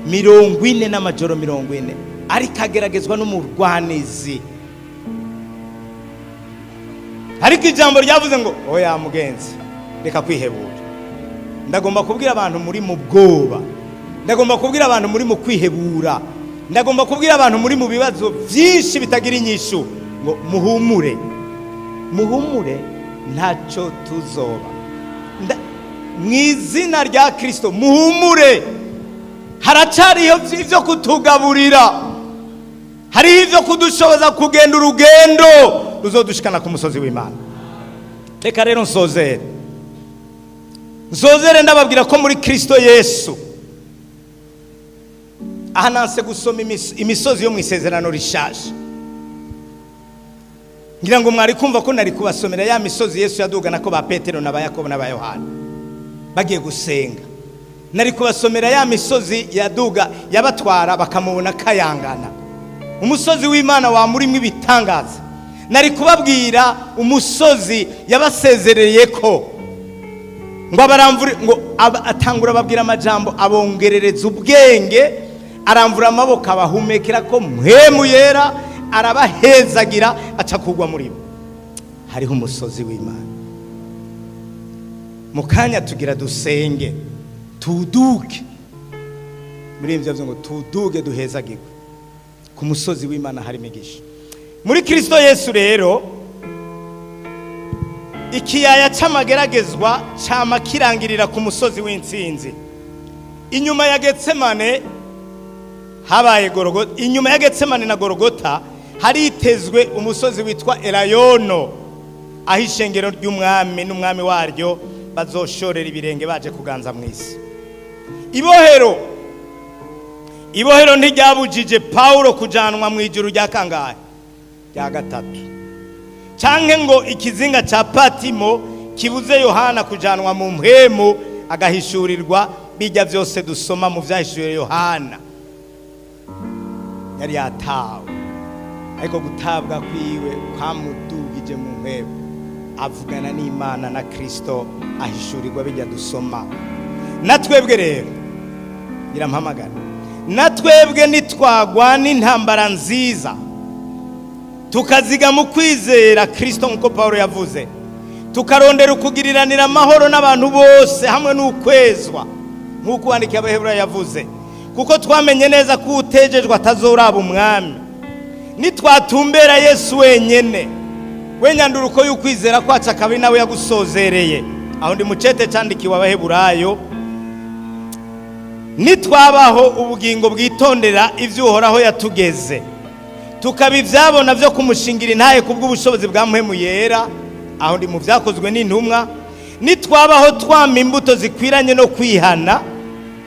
40 n'amajoro 40, ariko ageragezwa n'umurwanizi. Ariko ijambo ryavuze ngo oya mugenzi, reka kwihebura. Ndagomba kubwira abantu muri mu bwoba, ndagomba kubwira abantu muri mu kwihebura, ndagomba kubwira abantu muri mu bibazo byinshi bitagira inyishu ngo muhumure, muhumure, ntacyo tuzoba. Mu izina rya Kristo muhumure. Haracariho ibyo kutugaburira, hariho ibyo kudushoboza kugenda urugendo ruzodushikana ku musozi w'Imana. Reka rero nsozere ndababwira ko muri Kristo Yesu, aha nanse gusoma imisozi yo mu isezerano rishaje, ngira ngo mwari kumva ko nari kubasomera ya misozi Yesu yadugana ko ba Petero na ba Yakobo na ba Yohana bagiye gusenga. Nari kubasomera ya misozi yaduga yabatwara bakamubona kayangana, umusozi w'Imana wamurimo ibitangaza. Nari kubabwira umusozi yabasezereye ko ngo abaramvure, ngo atangura ababwira amajambo abongerereza ubwenge, aramvura amaboko abahumekera ko mpwemu yera, arabahezagira aca kugwa muri bo. Hariho umusozi w'Imana. Mu kanya tugira dusenge tuduge muri ivyo ngo tuduge duhezagirwe. Ku musozi w'Imana hari imigisha. Muri Kristo Yesu rero ikiyaya c'amageragezwa cama kirangirira ku musozi w'intsinzi. Inyuma ya Getsemane habaye Gorogota, inyuma ya Getsemane na Gorogota haritezwe umusozi witwa Elayono, aho ishengero ry'umwami n'umwami waryo bazoshorera ibirenge baje kuganza mu isi. Ibohero ntiryabujije Paulo kujanwa mu ijuru rya kangahe? Rya gatatu. Canke ngo ikizinga ca Patimo kibuze Yohana kujanwa mu mpwemu agahishurirwa bijya byose dusoma mu vyahishuriwe Yohana. Yari yatawe, ariko gutabwa kwiwe kwamudugije mu mpwemu. Avugana n'Imana na Kristo, ahishurirwa bijya dusoma. Na twebwe rero irampamagara, na twebwe nitwagwana intambara nziza, tukaziga mu kwizera Kristo nk'uko Paul yavuze, tukarondera ukugiriranira amahoro n'abantu bose hamwe n'ukwezwa nk'uko uwandikiye Abaheburayo yavuze, kuko twamenye neza ko utejejwe atazoraba umwami. Nitwatumbera Yesu wenyene, we nyanduruko y'ukwizera kwacu, akaba nawe yagusozereye. Aho ndi mucete candikiwe Abaheburayo. Nitwabaho ubugingo bwitondera ibyo Uhoraho yatugeze, tukaba ibyabona byo kumushingira intahe kubw'ubushobozi bwa Mpwemu Yera. Aho ndi mu Byakozwe n'Intumwa. Nitwabaho twama imbuto zikwiranye no kwihana,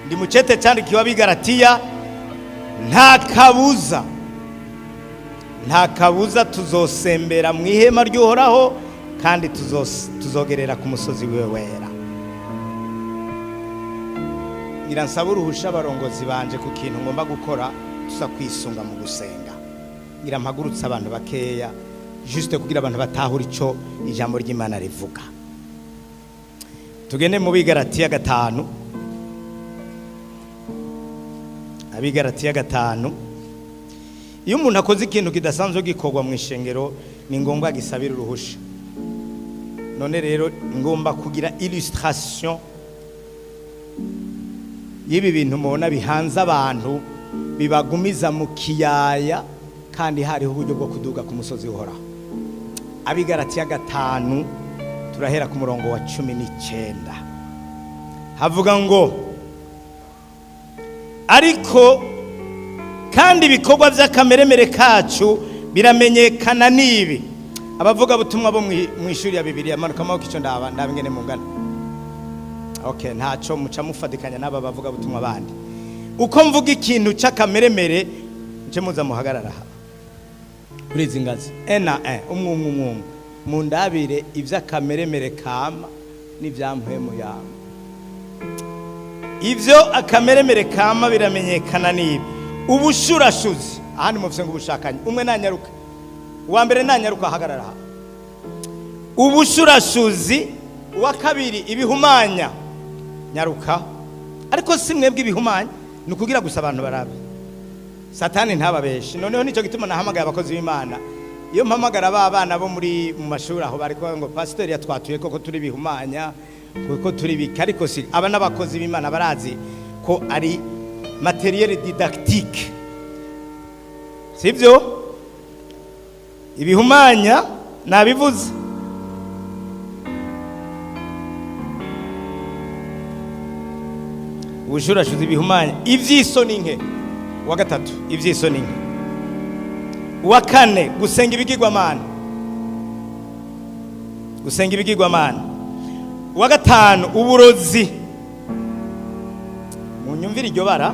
ndi mucete candikiwe Abigaratiya, nta kabuza, nta kabuza tuzosembera mu ihema ry'Uhoraho, kandi tuzogerera ku musozi wiwe wera. Ngira nsaba uruhusha abarongozi banje ku kintu ngomba gukora, tuza kwisunga mu gusenga. Ngira mpagurutse abantu bakeya, juste kugira abantu batahura ico ijambo ry'Imana rivuga. Tugende mu Bigaratiya 5, Abigaratiya 5. Iyo umuntu akoze ikintu kidasanzwe gikorwa mu ishengero, ni ngombwa gisabira uruhusha. None rero ngomba kugira illustration y'ibi bintu mubona bihanze abantu, bibagumiza mu kiyaya, kandi hariho uburyo bwo kuduga ku musozi Uhoraho. Abigaratiya 5, turahera ku murongo wa 19. Havuga ngo: "Ariko kandi ibikorwa by'akameremere kacu biramenyekana n'ibi." Abavuga butumwa bo mu ishuri ya Bibiliya, manuka amaboko icyo ndaba, ndaba ingene mungana. Okay, ntaco muca mufatikanya n'aba bavuga butumwa bandi. Uko mvuga ikintu c'akameremere, muce muza muhagarara aha kuri izi ngazi, ena umwe umwe umwe umwe, mundabire ivy'akameremere kama n'ivya Mpwemu yama. Ivyo akameremere kama biramenyekana n'ibi: ubushurashuzi. Ahandi mufise ngo ubushakanye. Umwe nanyaruka, uwa mbere nanyaruka ahagarara aha. Ubushurashuzi. Uwa kabiri, ibihumanya. Nyaruka. Ariko si mwebwe ibihumanya, ni ukugira gusa abantu barabe, Satani ntababeshe. Noneho nicyo gituma nahamagaye abakozi b'Imana. Iyo mpamagara ba bana bo muri mu mashuri aho, bari kuvuga ngo pasiteri yatwatuye koko turi bihumanya, kuko turi bika. Ariko si aba n'abakozi b'Imana barazi ko ari matériel didactique, sibyo? Ibihumanya nabivuze. Ubushurashuzi, ibihumanya, iby'isoni nke. Uwa gatatu, iby'isoni nke. Uwa kane, gusenga ibigirwamana, gusenga ibigirwamana. Uwa gatanu, uburozi. Munyumvire iryo bara.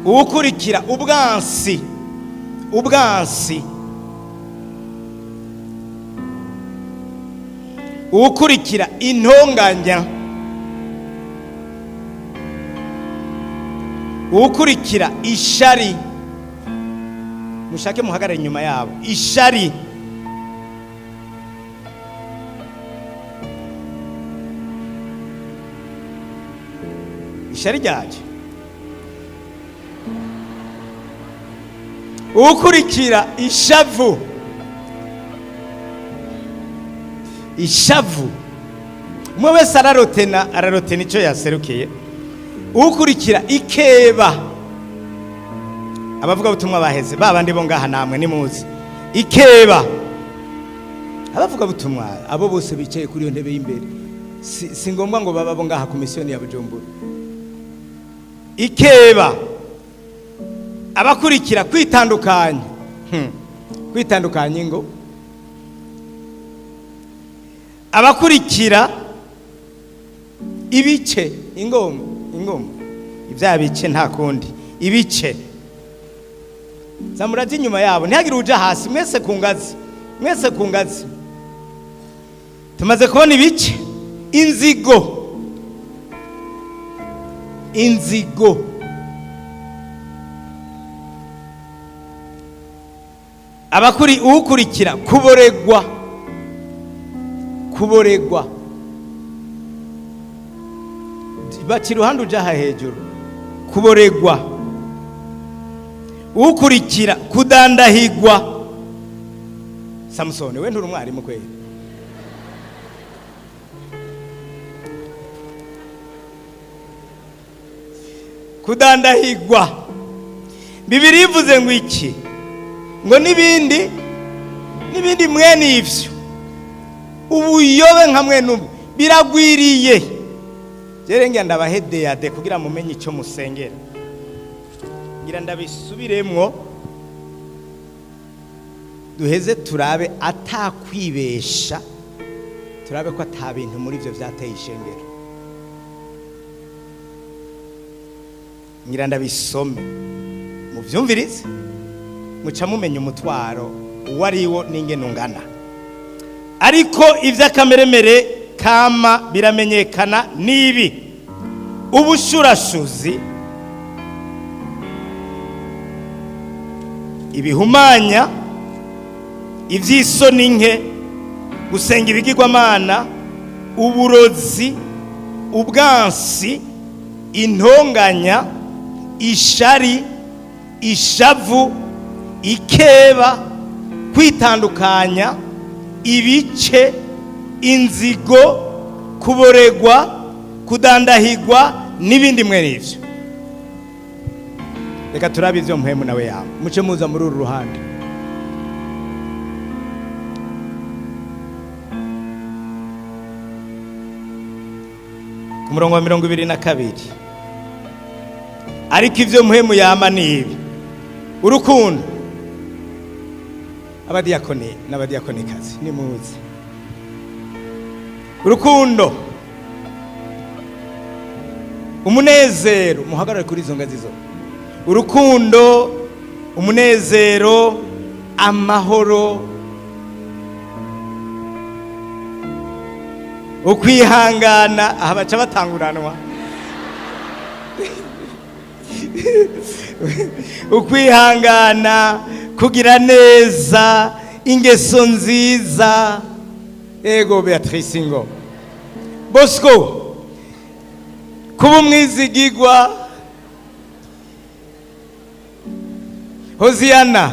Uwukurikira, ubwansi, ubwansi. Uwukurikira, intonganya. Uwukurikira, ishari. Mushake muhagarare inyuma yabo. Ishari. Ishari ryaje. Uwukurikira, ishavu, ishavu. Umwe wese ararotena, ararotena icyo yaserukiye. Ukurikira, ikeba. Abavuga butumwa baheze, ba bandi bo ngaha namwe nimuzi. Ikeba. Abavuga butumwa abo bose bicaye kuri iyo ntebe y'imbere, si ngombwa ngo baba bo ngaha ku misiyoni ya Bujumbura. Ikeba. Abakurikira, kwitandukanya. Kwitandukanya ingo. Abakurikira, ibice, ingoma, ingoma, ibya bice, nta kundi, ibice. Zamuraje inyuma yabo, ntihagire uja hasi. Mwese ku ngazi, mwese ku ngazi. Tumaze kubona ibice. Inzigo, inzigo. Abakuri, uwukurikira, kuboregwa. Kuboregwa, baca iruhande uja aha hejuru. Kuboregwa. Ukurikira, kudandahigwa. Samusoni, we nturi umwarimu kweli? Kudandahigwa, Bibiri ivuze ngo iki? Ngo n'ibindi n'ibindi mwene ivyo, ubuyobe nka mwene ubu biragwiriye. Jere ngira ndabahedeyade kugira mumenye icyo musengera. Ngira ndabisubiremwo, duheze turabe atakwibesha, turabe ko ata bintu muri ibyo byateye ishengero. Ngira ndabisome mubyumvirize, muca mumenya umutwaro uwo ari wo n'ingene ungana. Ariko iby'akameremere kama biramenyekana n'ibi: ubushurashuzi, ibihumanya, iby'isoni nke, gusenga ibigirwamana, uburozi, ubwansi, intonganya, ishari, ishavu, ikeba, kwitandukanya, ibice, inzigo, kuboregwa, kudandahigwa n'ibindi mwene ivyo. Reka turabe ivyo Mpwemu nawe yawe. Muce muza muri uru ruhande. Ku murongo wa 22: ariko ivyo Mpwemu yama ni ibi: urukundo. Abadiyakoni n'abadiyakonikazi, nimuze. Urukundo, umunezero. Muhagarare kuri izo ngazi zo. Urukundo, umunezero, amahoro, ukwihangana. Aha baca batanguranwa. Ukwihangana, kugira neza, ingeso nziza. Ego Beatrice, ngo Bosco, kuba umwizigigwa. Hoziyana,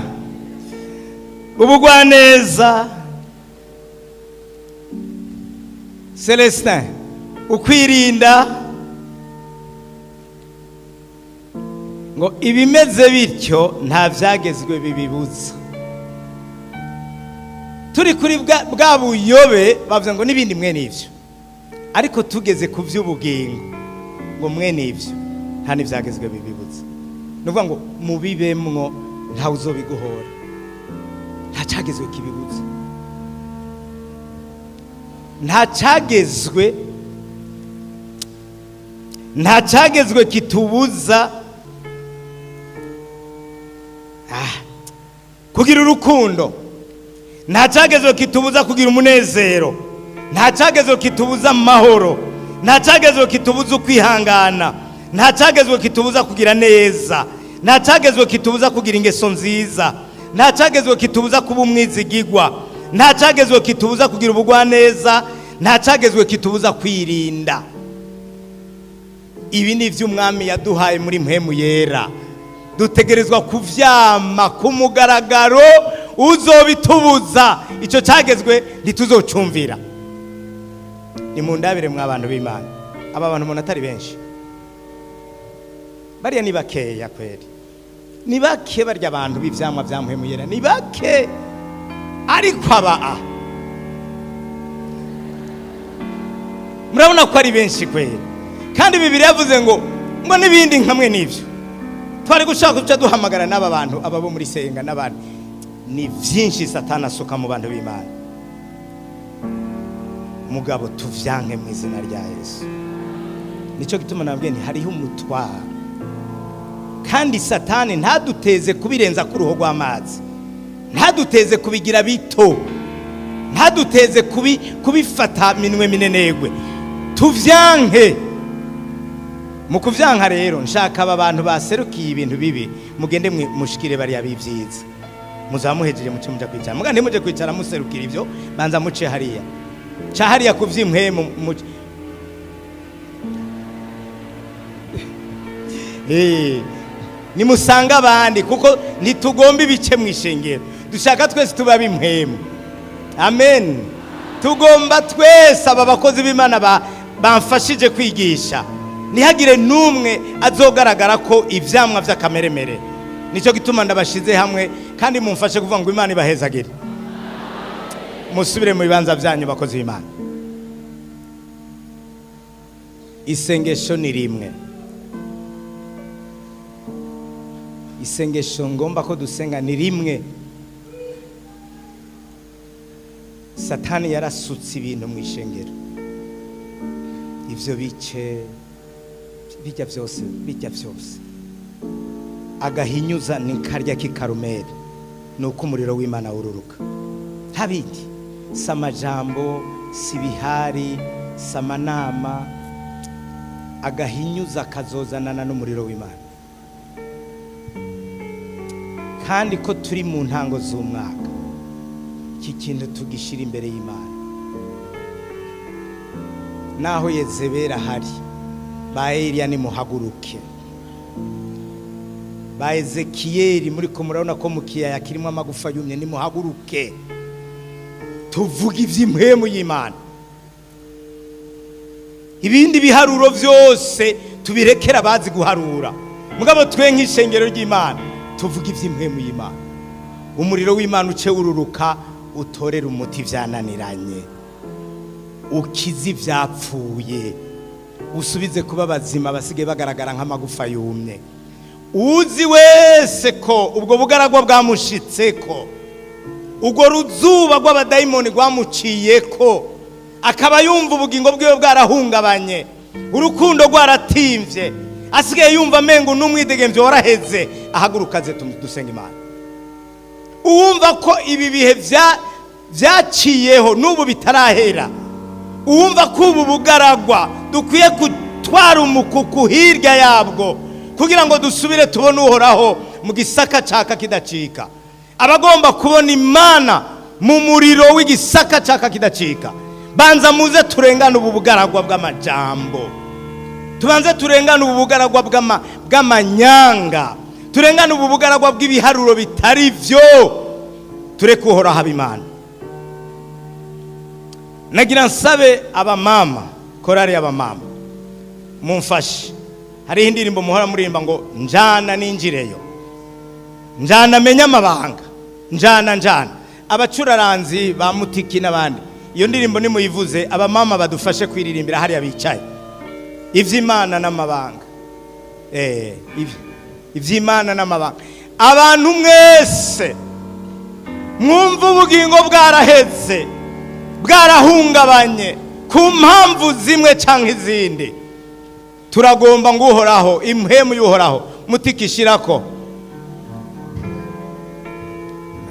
ubugwaneza. Celestin, ukwirinda. Ngo ibimeze bityo nta byagezwe bibibuza. Turi kuri bwa buyobe, bavuze ngo n'ibindi mwene ivyo, ariko tugeze ku by'ubugingo, ngo mwene ivyo nta n'ibyagezwe bibibuza. Ni ukuvuga ngo mubibemwo, ntawe uzobiguhora, nta cyagezwe kibibuza, nta cyagezwe, nta cyagezwe kitubuza kugira urukundo, nta cyagezwe kitubuza kugira umunezero, nta cyagezwe kitubuza amahoro, nta cyagezwe kitubuza ukwihangana, nta cyagezwe kitubuza kugira neza, nta cyagezwe kitubuza kugira ingeso nziza, nta cyagezwe kitubuza kuba umwizigigwa, nta cyagezwe kitubuza kugira ubugwaneza, nta cyagezwe kitubuza kwirinda. Ibi ni iby'Umwami yaduhaye muri Mpwemu Yera, dutegerezwa kuvyama ku mugaragaro. Uzobitubuza, icyo cyagezwe ntituzocumvira. Ni mu ndabire mwa bantu b'Imana, aba bantu umuntu atari benshi, bariya ni bakeya kweri, ni bake. Barya abantu b'ivyamwa vya Mpwemu Yera ni bake, ariko aba a murabona ko ari benshi kweri. Kandi Bibiri yavuze ngo n'ibindi nkamwe n'ivyo. Twari gushaka guca duhamagara n'aba bantu, aba bo muri Senga n'abandi. Ni vyinshi Satani asuka mu bantu b'Imana. Mugabo tuvyanke mu izina rya Yesu. Nicyo gituma nabwiye nti hariho umutwaro, kandi Satani ntaduteze kubirenza ku ruhu rw'amazi, ntaduteze kubigira bito, ntaduteze kubifata minwe minenegwe. Tuvyanke. Mu kuvyanka rero, nshaka aba bantu baserukiye ibintu bibi, mugende mushikire bariya b'ivyiza. Muzaba muhejeje, muce muja kwicara. Muga ntimuje kwicara muserukira ivyo, banza muce hariya. Ca hariya ku vy'impwemu nimusanga abandi, kuko ntitugomba ibice mu ishengero, dushaka twese tuba b'impwemu. Amen. Tugomba twese aba bakozi b'Imana bamfashije kwigisha, ntihagire n'umwe azogaragara ko ivyamwa vy'akameremere. Nicyo gituma ndabashize hamwe, kandi mumfashe kuvuga ngo Imana ibahezagire. Musubire mu bibanza byanyu, bakozi b'Imana. Isengesho ni rimwe, isengesho ngomba ko dusenga ni rimwe. Satani yarasutse ibintu mu ishengero, ivyo bice bijya byose, bijya byose agahinyuza ni karya k'ikarumeri, ni uko umuriro w'Imana wururuka. Ntabindi, si amajambo, si ibihari, si amanama, agahinyuza kazozanana n'umuriro w'Imana. Kandi ko turi mu ntango z'umwaka, iki kintu tugishira imbere y'Imana. Naho Yezebeli ahari, ba Eliya nimuhaguruke, ba Ezekiyeli muri ko murabona ko mu kiyaya kirimo amagufa yumye, nimuhaguruke tuvuge ivy'impwemu y'Imana. Ibindi biharuro vyose tubirekera abazi guharura, mugabo twe nk'ishengero ry'Imana tuvuge ivy'impwemu y'Imana. Umuriro w'Imana uce wururuka, utorere umuti vyananiranye, ukize ivyapfuye, usubize kuba bazima basigaye bagaragara nk'amagufa yumye. Uzi wese ko ubwo bugaragwa bwamushitseko, ubwo ruzuba rw'abadayimoni rwamuciyeko, akaba yumva ubugingo bwiwe bwarahungabanye, urukundo rwaratimvye, asigaye yumva amengo n'umwidegemvyo waraheze, ahaguruka aze dusenga Imana. Uwumva ko ibi bihe vyaciyeho n'ubu bitarahera, uwumva ko ubu bugaragwa dukwiye gutwara umukuku hirya yabwo kugira ngo dusubire tubone Uhoraho mu gisaka caka kidacika, abagomba kubona Imana mu muriro w'igisaka caka kidacika, banza muze turengane ubu bugaragwa bw'amajambo, tubanze turengane ubu bugaragwa bw'amanyanga, turengane ubu bugaragwa bw'ibiharuro bitari vyo, tureke Uhoraho aba Imana. Nagira nsabe abamama, korari y'abamama, mumfashe. Hariho indirimbo muhora muririmba ngo njana ninjireyo, njana menye amabanga, njana njana. Abacuraranzi ba Mutiki n'abandi, iyo ndirimbo nimuyivuze, abamama badufashe kwiririmbira hariya bicaye. Ivy'Imana n'amabanga, ivy'Imana n'amabanga. Abantu mwese mwumva ubugingo bwaraheze, bwarahungabanye ku mpamvu zimwe canke izindi, turagomba ngo Uhoraho, impwemu y'Uhoraho mutikishirako.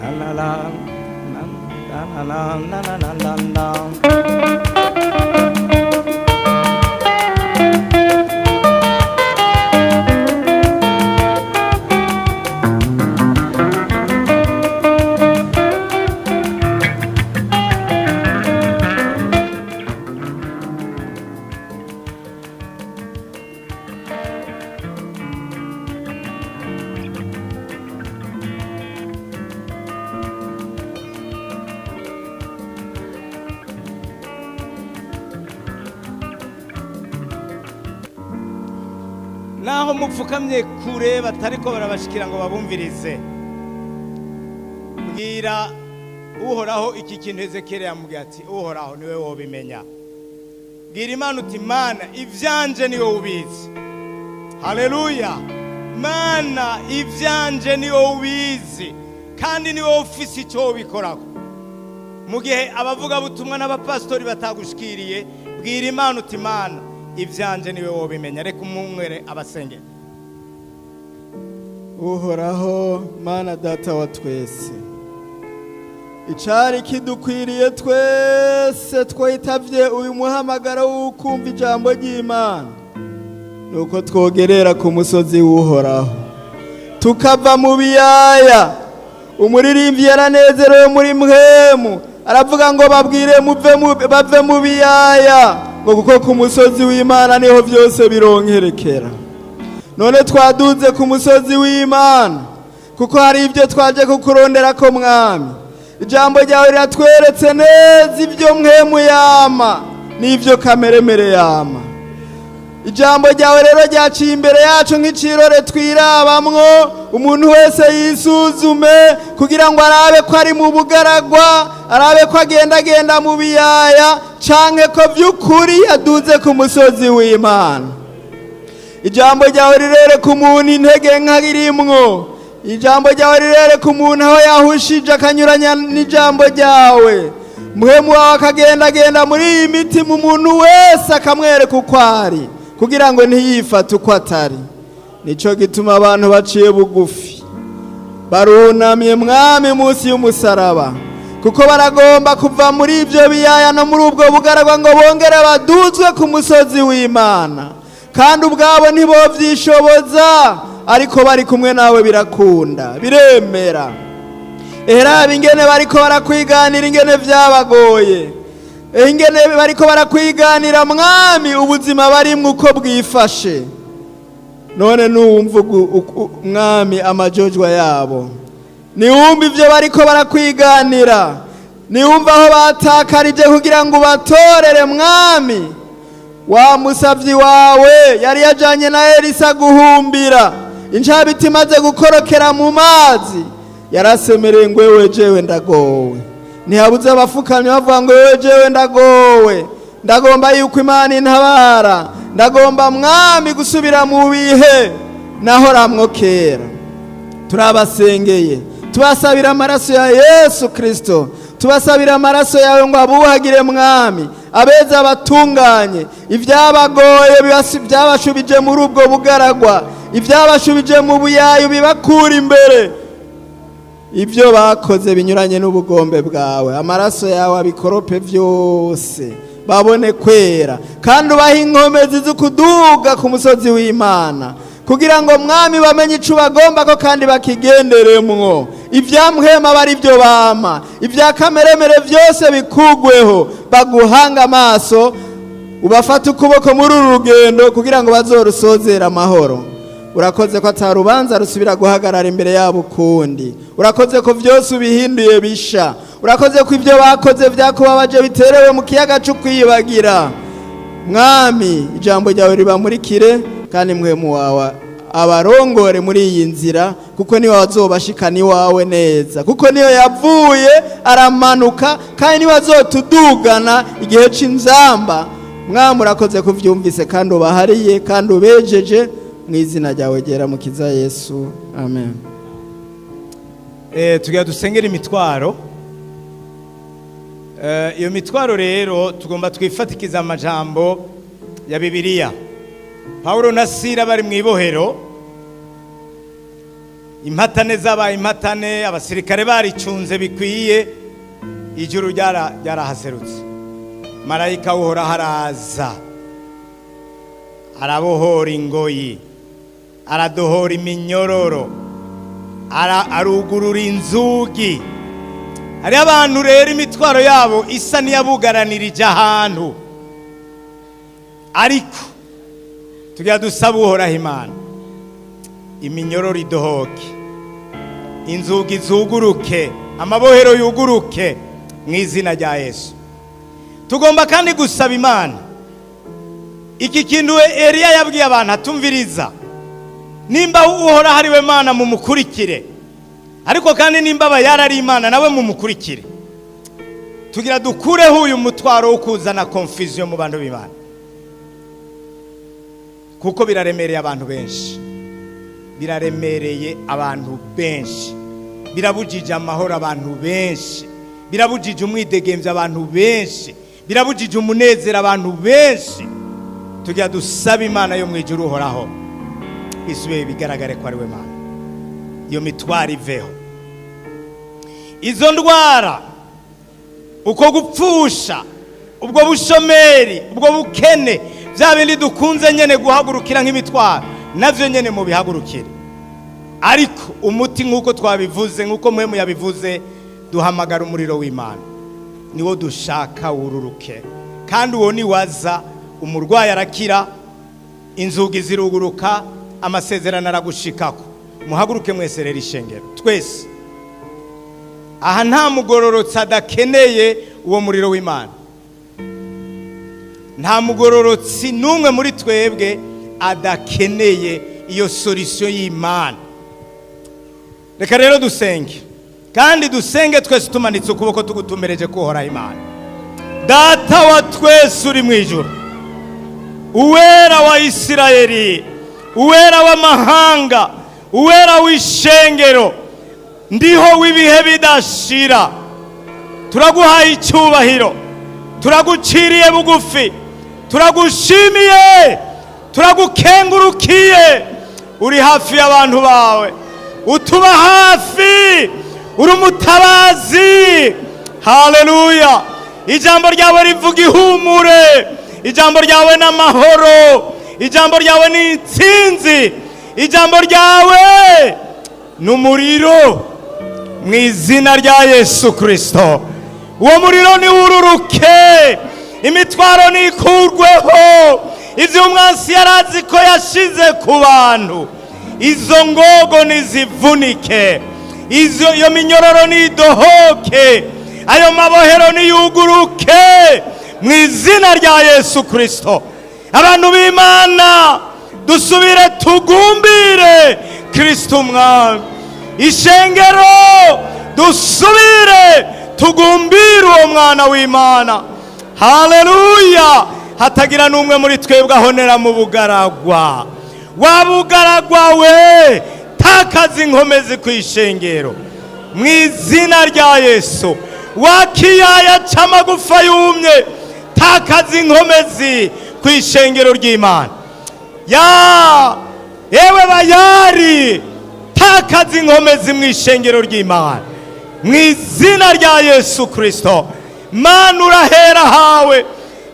La la la, la la la la la la la. Naho mupfukamye kure batariko barabashikira ngo babumvirize, mbwira Uhoraho iki kintu Ezekiyeli yamubwiye ati Uhoraho niwe wobimenya. Bwira Imana uti Mana ivyanje niwe ubizi. Haleluya. Mana ivyanje niwe ubizi, kandi niwe ufise ico wobikorako. Mu gihe abavugabutumwa n'abapasitori batagushikiriye, bwira Imana uti Mana ivyanje niwe wobimenya. Reka umwere abasengera. Uhoraho Mana Data wa twese, icari kidukwiriye twese twitavye uyu muhamagaro w'ukumva ijambo ry'Imana, nuko twogerera ku musozi w'Uhoraho tukava mu biyaya. Umuririmbyi yaranezerewe muri mpwemu Aravuga ngo babwire muve mu, bave mu biyaya, ngo kuko ku musozi w'Imana niho byose bironkerekera. None twaduze ku musozi w'Imana kuko hari ibyo twaje kukurondera ko, Mwami. Ijambo ryawe riratweretse neza ibyo mpwemu yama n'ibyo kameremere yama. Ijambo ryawe rero ryaciye imbere yacu nk'icirore twirabamwo. Umuntu wese yisuzume kugira ngo arabe ko ari mu bugaragwa, arabe ko agendagenda mu biyaya, canke ko by'ukuri yaduze ku musozi w'Imana. Ijambo ryawe rirereka umuntu intege nka ririmwo. Ijambo ryawe rirereka umuntu aho yahushije akanyuranya n'ijambo ryawe. Muhemu wawe akagendagenda muri iyi mitima, umuntu wese akamwereka uko ari, kugira ngo ntiyifate uko atari. Nico gituma abantu baciye bugufi, barunamye, Mwami, munsi y'umusaraba, kuko baragomba kuva muri ibyo biyaya no muri ubwo bugaragwa, ngo bongere baduzwe ku musozi w'Imana. Kandi ubwabo ntibovyishoboza, ariko bari kumwe nawe birakunda, biremera. Eraba ingene bariko barakwiganira, ingene vyabagoye, ingene bariko barakwiganira, Mwami, ubuzima barimwo uko bwifashe. None nuwumva, Mwami, amajojwa yabo, niwumva ibyo bariko barakwiganira, niwumva aho batakarije kugira ngo ubatorere. Mwami, wa musavyi wawe yari yajanye na Elisa guhumbira, incabiti imaze gukorokera mu mazi, yarasemereye ngo: "Wewe jewe ndagowe." Ntihabuze abafukamye bavuga ngo: "Wewe jewe ndagowe, ndagomba yuko Imana intabara, ndagomba, Mwami, gusubira mu bihe nahoramwo kera." Turabasengeye, tubasabira amaraso ya Yesu Kirisito, tubasabira amaraso yawe ngo abuhagire, Mwami, abeza abatunganye. Ibyabagoye byabashubije muri ubwo bugaragwa, ibyabashubije mu buyayu, bibakura imbere. Ibyo bakoze binyuranye n'ubugombe bwawe, amaraso yawe abikorope byose, babone kwera, kandi ubahe inkomezi zo kuduga ku musozi w'Imana, kugira ngo, Mwami, bamenye icyo bagomba ko kandi bakigenderemwo. Ibyamuhema aba ari byo bama, ibya kameremere byose bikugweho, baguhanga amaso, ubafate ukuboko muri uru rugendo kugira ngo bazorusozere amahoro. Urakoze ko atarubanza rusubira guhagarara imbere yabo ukundi. Urakoze ko byose ubihinduye bisha. Urakoze ko ibyo bakoze byakubabaje biterewe mu kiyaga cyo kwibagira. Mwami, ijambo ryawe ribamurikire, kandi Mpwemu wawe abarongore muri iyi nzira, kuko niwe azobashikana iwawe neza, kuko niyo yavuye aramanuka, kandi niwe azotudugana igihe c'inzamba. Mwami, urakoze kuvyumvise kandi ubahariye kandi ubejeje, mu izina ryawe ryera, Mukiza Yesu, amen. Tugira dusengera imitwaro. Iyo mitwaro rero tugomba twifatikiza amajambo ya Bibiliya. Paulo na Sira bari mu ibohero, impatane zabaye impatane, abasirikare baricunze bikwiye, ijuru ryarahaserutse, marayika w'Uhoraho araza, arabohora ingoyi, aradohora iminyororo, arugurura inzugi. Hariho abantu rero imitwaro yabo isa n'iyabugaranirije ahantu, ariko tugira dusaba Uhoraho Imana iminyororo idohoke, inzugi zuguruke, amabohero yuguruke mu izina rya Yesu. Tugomba kandi gusaba Imana iki kintu Eliya yabwiye abantu, atumviriza: nimba Uhoraho ari we Mana, mumukurikire, ariko kandi nimba aba yarari Imana, nawe mumukurikire. Tugira dukureho uyu mutwaro wo kuzana confusion mu bantu b'Imana, kuko biraremereye abantu benshi, biraremereye abantu benshi, birabujije amahoro abantu benshi, birabujije umwidegemvyo abantu benshi, birabujije umunezero abantu benshi. Tugira dusaba Imana yo mu ijuru, Uhoraho, isubiye bigaragare ko ari we Mana, iyo mitwaro iveho, izo ndwara, uko gupfusha, ubwo bushomeri, ubwo bukene, bya bindi dukunze nyene guhagurukira nk'imitwaro, navyo nyene mubihagurukire. Ariko umuti, nk'uko twabivuze, nk'uko mwe muyabivuze, duhamagara umuriro w'Imana. Niwo dushaka wururuke, kandi uwo niwaza umurwayi arakira, inzugi ziruguruka, amasezerano aragushikako. Muhaguruke mwese rero, ishengero twese aha, nta mugororotsi adakeneye uwo muriro w'Imana. Nta mugororotsi n'umwe muri twebwe adakeneye iyo solution y'Imana. Reka rero dusenge, kandi dusenge twese tumanitse ukuboko, tugutumbereje kuhoraho Imana Data wa twese uri mu ijuru, Uwera wa Isirayeli, Uwera w'amahanga, Uwera w'ishengero, Ndiho w'ibihe bidashira. Turaguhaye icyubahiro, turaguciriye bugufi, turagushimiye, turagukengurukiye. Uri hafi y'abantu bawe, utuba hafi, uri umutabazi. Haleluya! Ijambo ryawe rivuga ihumure, ijambo ryawe ni amahoro, ijambo ryawe ni intsinzi, ijambo ryawe ni umuriro. Mu izina rya Yesu Kirisito, uwo muriro niwururuke, imitwaro nikurweho, ibyo umwansi yari azi ko yashize ku bantu, izo ngogo nizivunike, iyo minyororo nidohoke, ayo mabohero niyuguruke mu izina rya Yesu Kirisito. Abantu b'Imana dusubire tugumbire Kirisito Umwami. Ishengero, dusubire tugumbire uwo mwana w'Imana. Haleluya! Hatagira n'umwe muri twebwe ahonera mu bugaragwa. Wa bugaragwa we, takaza inkomezi ku ishengero mu izina rya Yesu. Wa kiyaya c'amagufa yumye, takaza inkomezi ku ishengero ry'Imana. Ya yewe bayari, takaza inkomezi mu ishengero ry'Imana mu izina rya Yesu Kirisito. Mana, urahera hawe,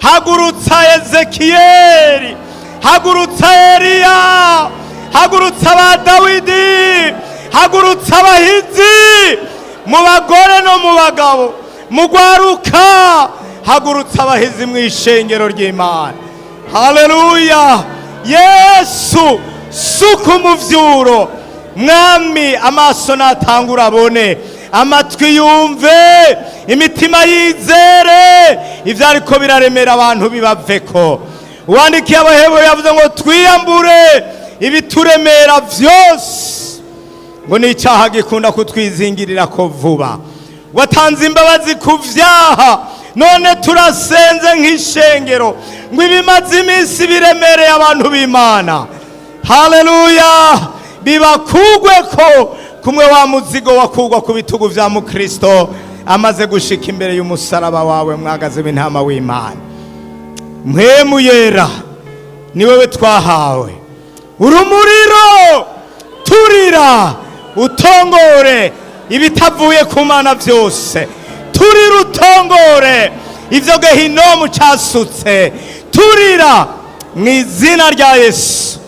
hagurutsa Ezekiyeli, hagurutsa Eliya, hagurutsa ba Dawidi, hagurutsa abahizi mu bagore no mu bagabo, mu rwaruka, hagurutsa abahizi mu ishengero ry'Imana. Haleluya! Yesu, suka umuvyuro. Mwami, amaso natangura abone, amatwi yumve, imitima yizere, ibyo ariko biraremera abantu bibaveko. Uwandikiye Abaheburayo yavuze ngo twiyambure ibituremera byose, ngo ni icyaha gikunda kutwizingirira ko vuba. Watanze imbabazi ku byaha, none turasenze nk'ishengero ngo ibimaze iminsi biremereye abantu b'Imana, haleluya, bibakugwe ko kumwe wa muzigo wakugwa ku bitugu vya mukristo amaze gushika imbere y'umusaraba wawe, mwagaze w'intama w'Imana. Mpwemu Yera, ni wewe twahawe urumuriro, turira utongore ibitavuye ku Mana byose, turira utongore ibyo gehinomu cyasutse, turira mu izina rya Yesu.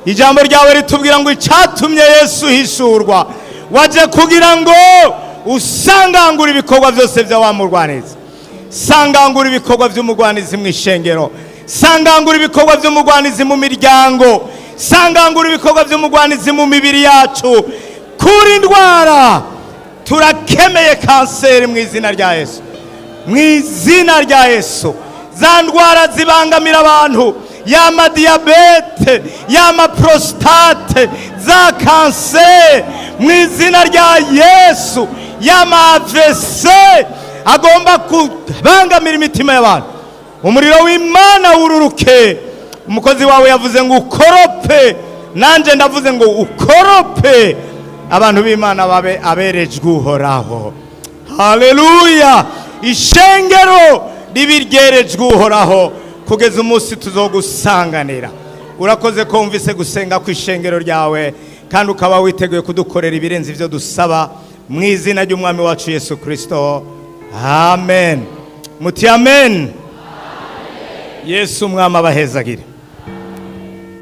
Ijambo ryawe ritubwira ngo icyatumye Yesu uhishurwa, waje kugira ngo usangangure ibikorwa byose bya wa murwanizi. Sangangura ibikorwa by'umugwanizi mu ishengero, sangangura ibikorwa by'umugwanizi mu miryango, sangangura ibikorwa by'umugwanizi mu mibiri yacu. Kura indwara, turakemeye kanseri mu izina rya Yesu, mu izina rya Yesu. Za ndwara zibangamira abantu, yama diyabete, yama prostate, za kanseri, mu izina rya Yesu. Yama AVC agomba kubangamira imitima y'abantu, umuriro w'Imana wururuke. Umukozi wawe yavuze ngo ukorope, nanjye ndavuze ngo ukorope, abantu b'Imana babe aberejwe Uhoraho. Haleluya! Ishengero ribe ryerejwe Uhoraho kugeza umunsi tuzogusanganira. Urakoze ko wumvise gusenga ku ishengero ryawe, kandi ukaba witeguye kudukorera ibirenze ibyo dusaba, mu izina ry'Umwami wacu Yesu Kirisito, amen. Muti amen. Yesu Umwami abahezagire.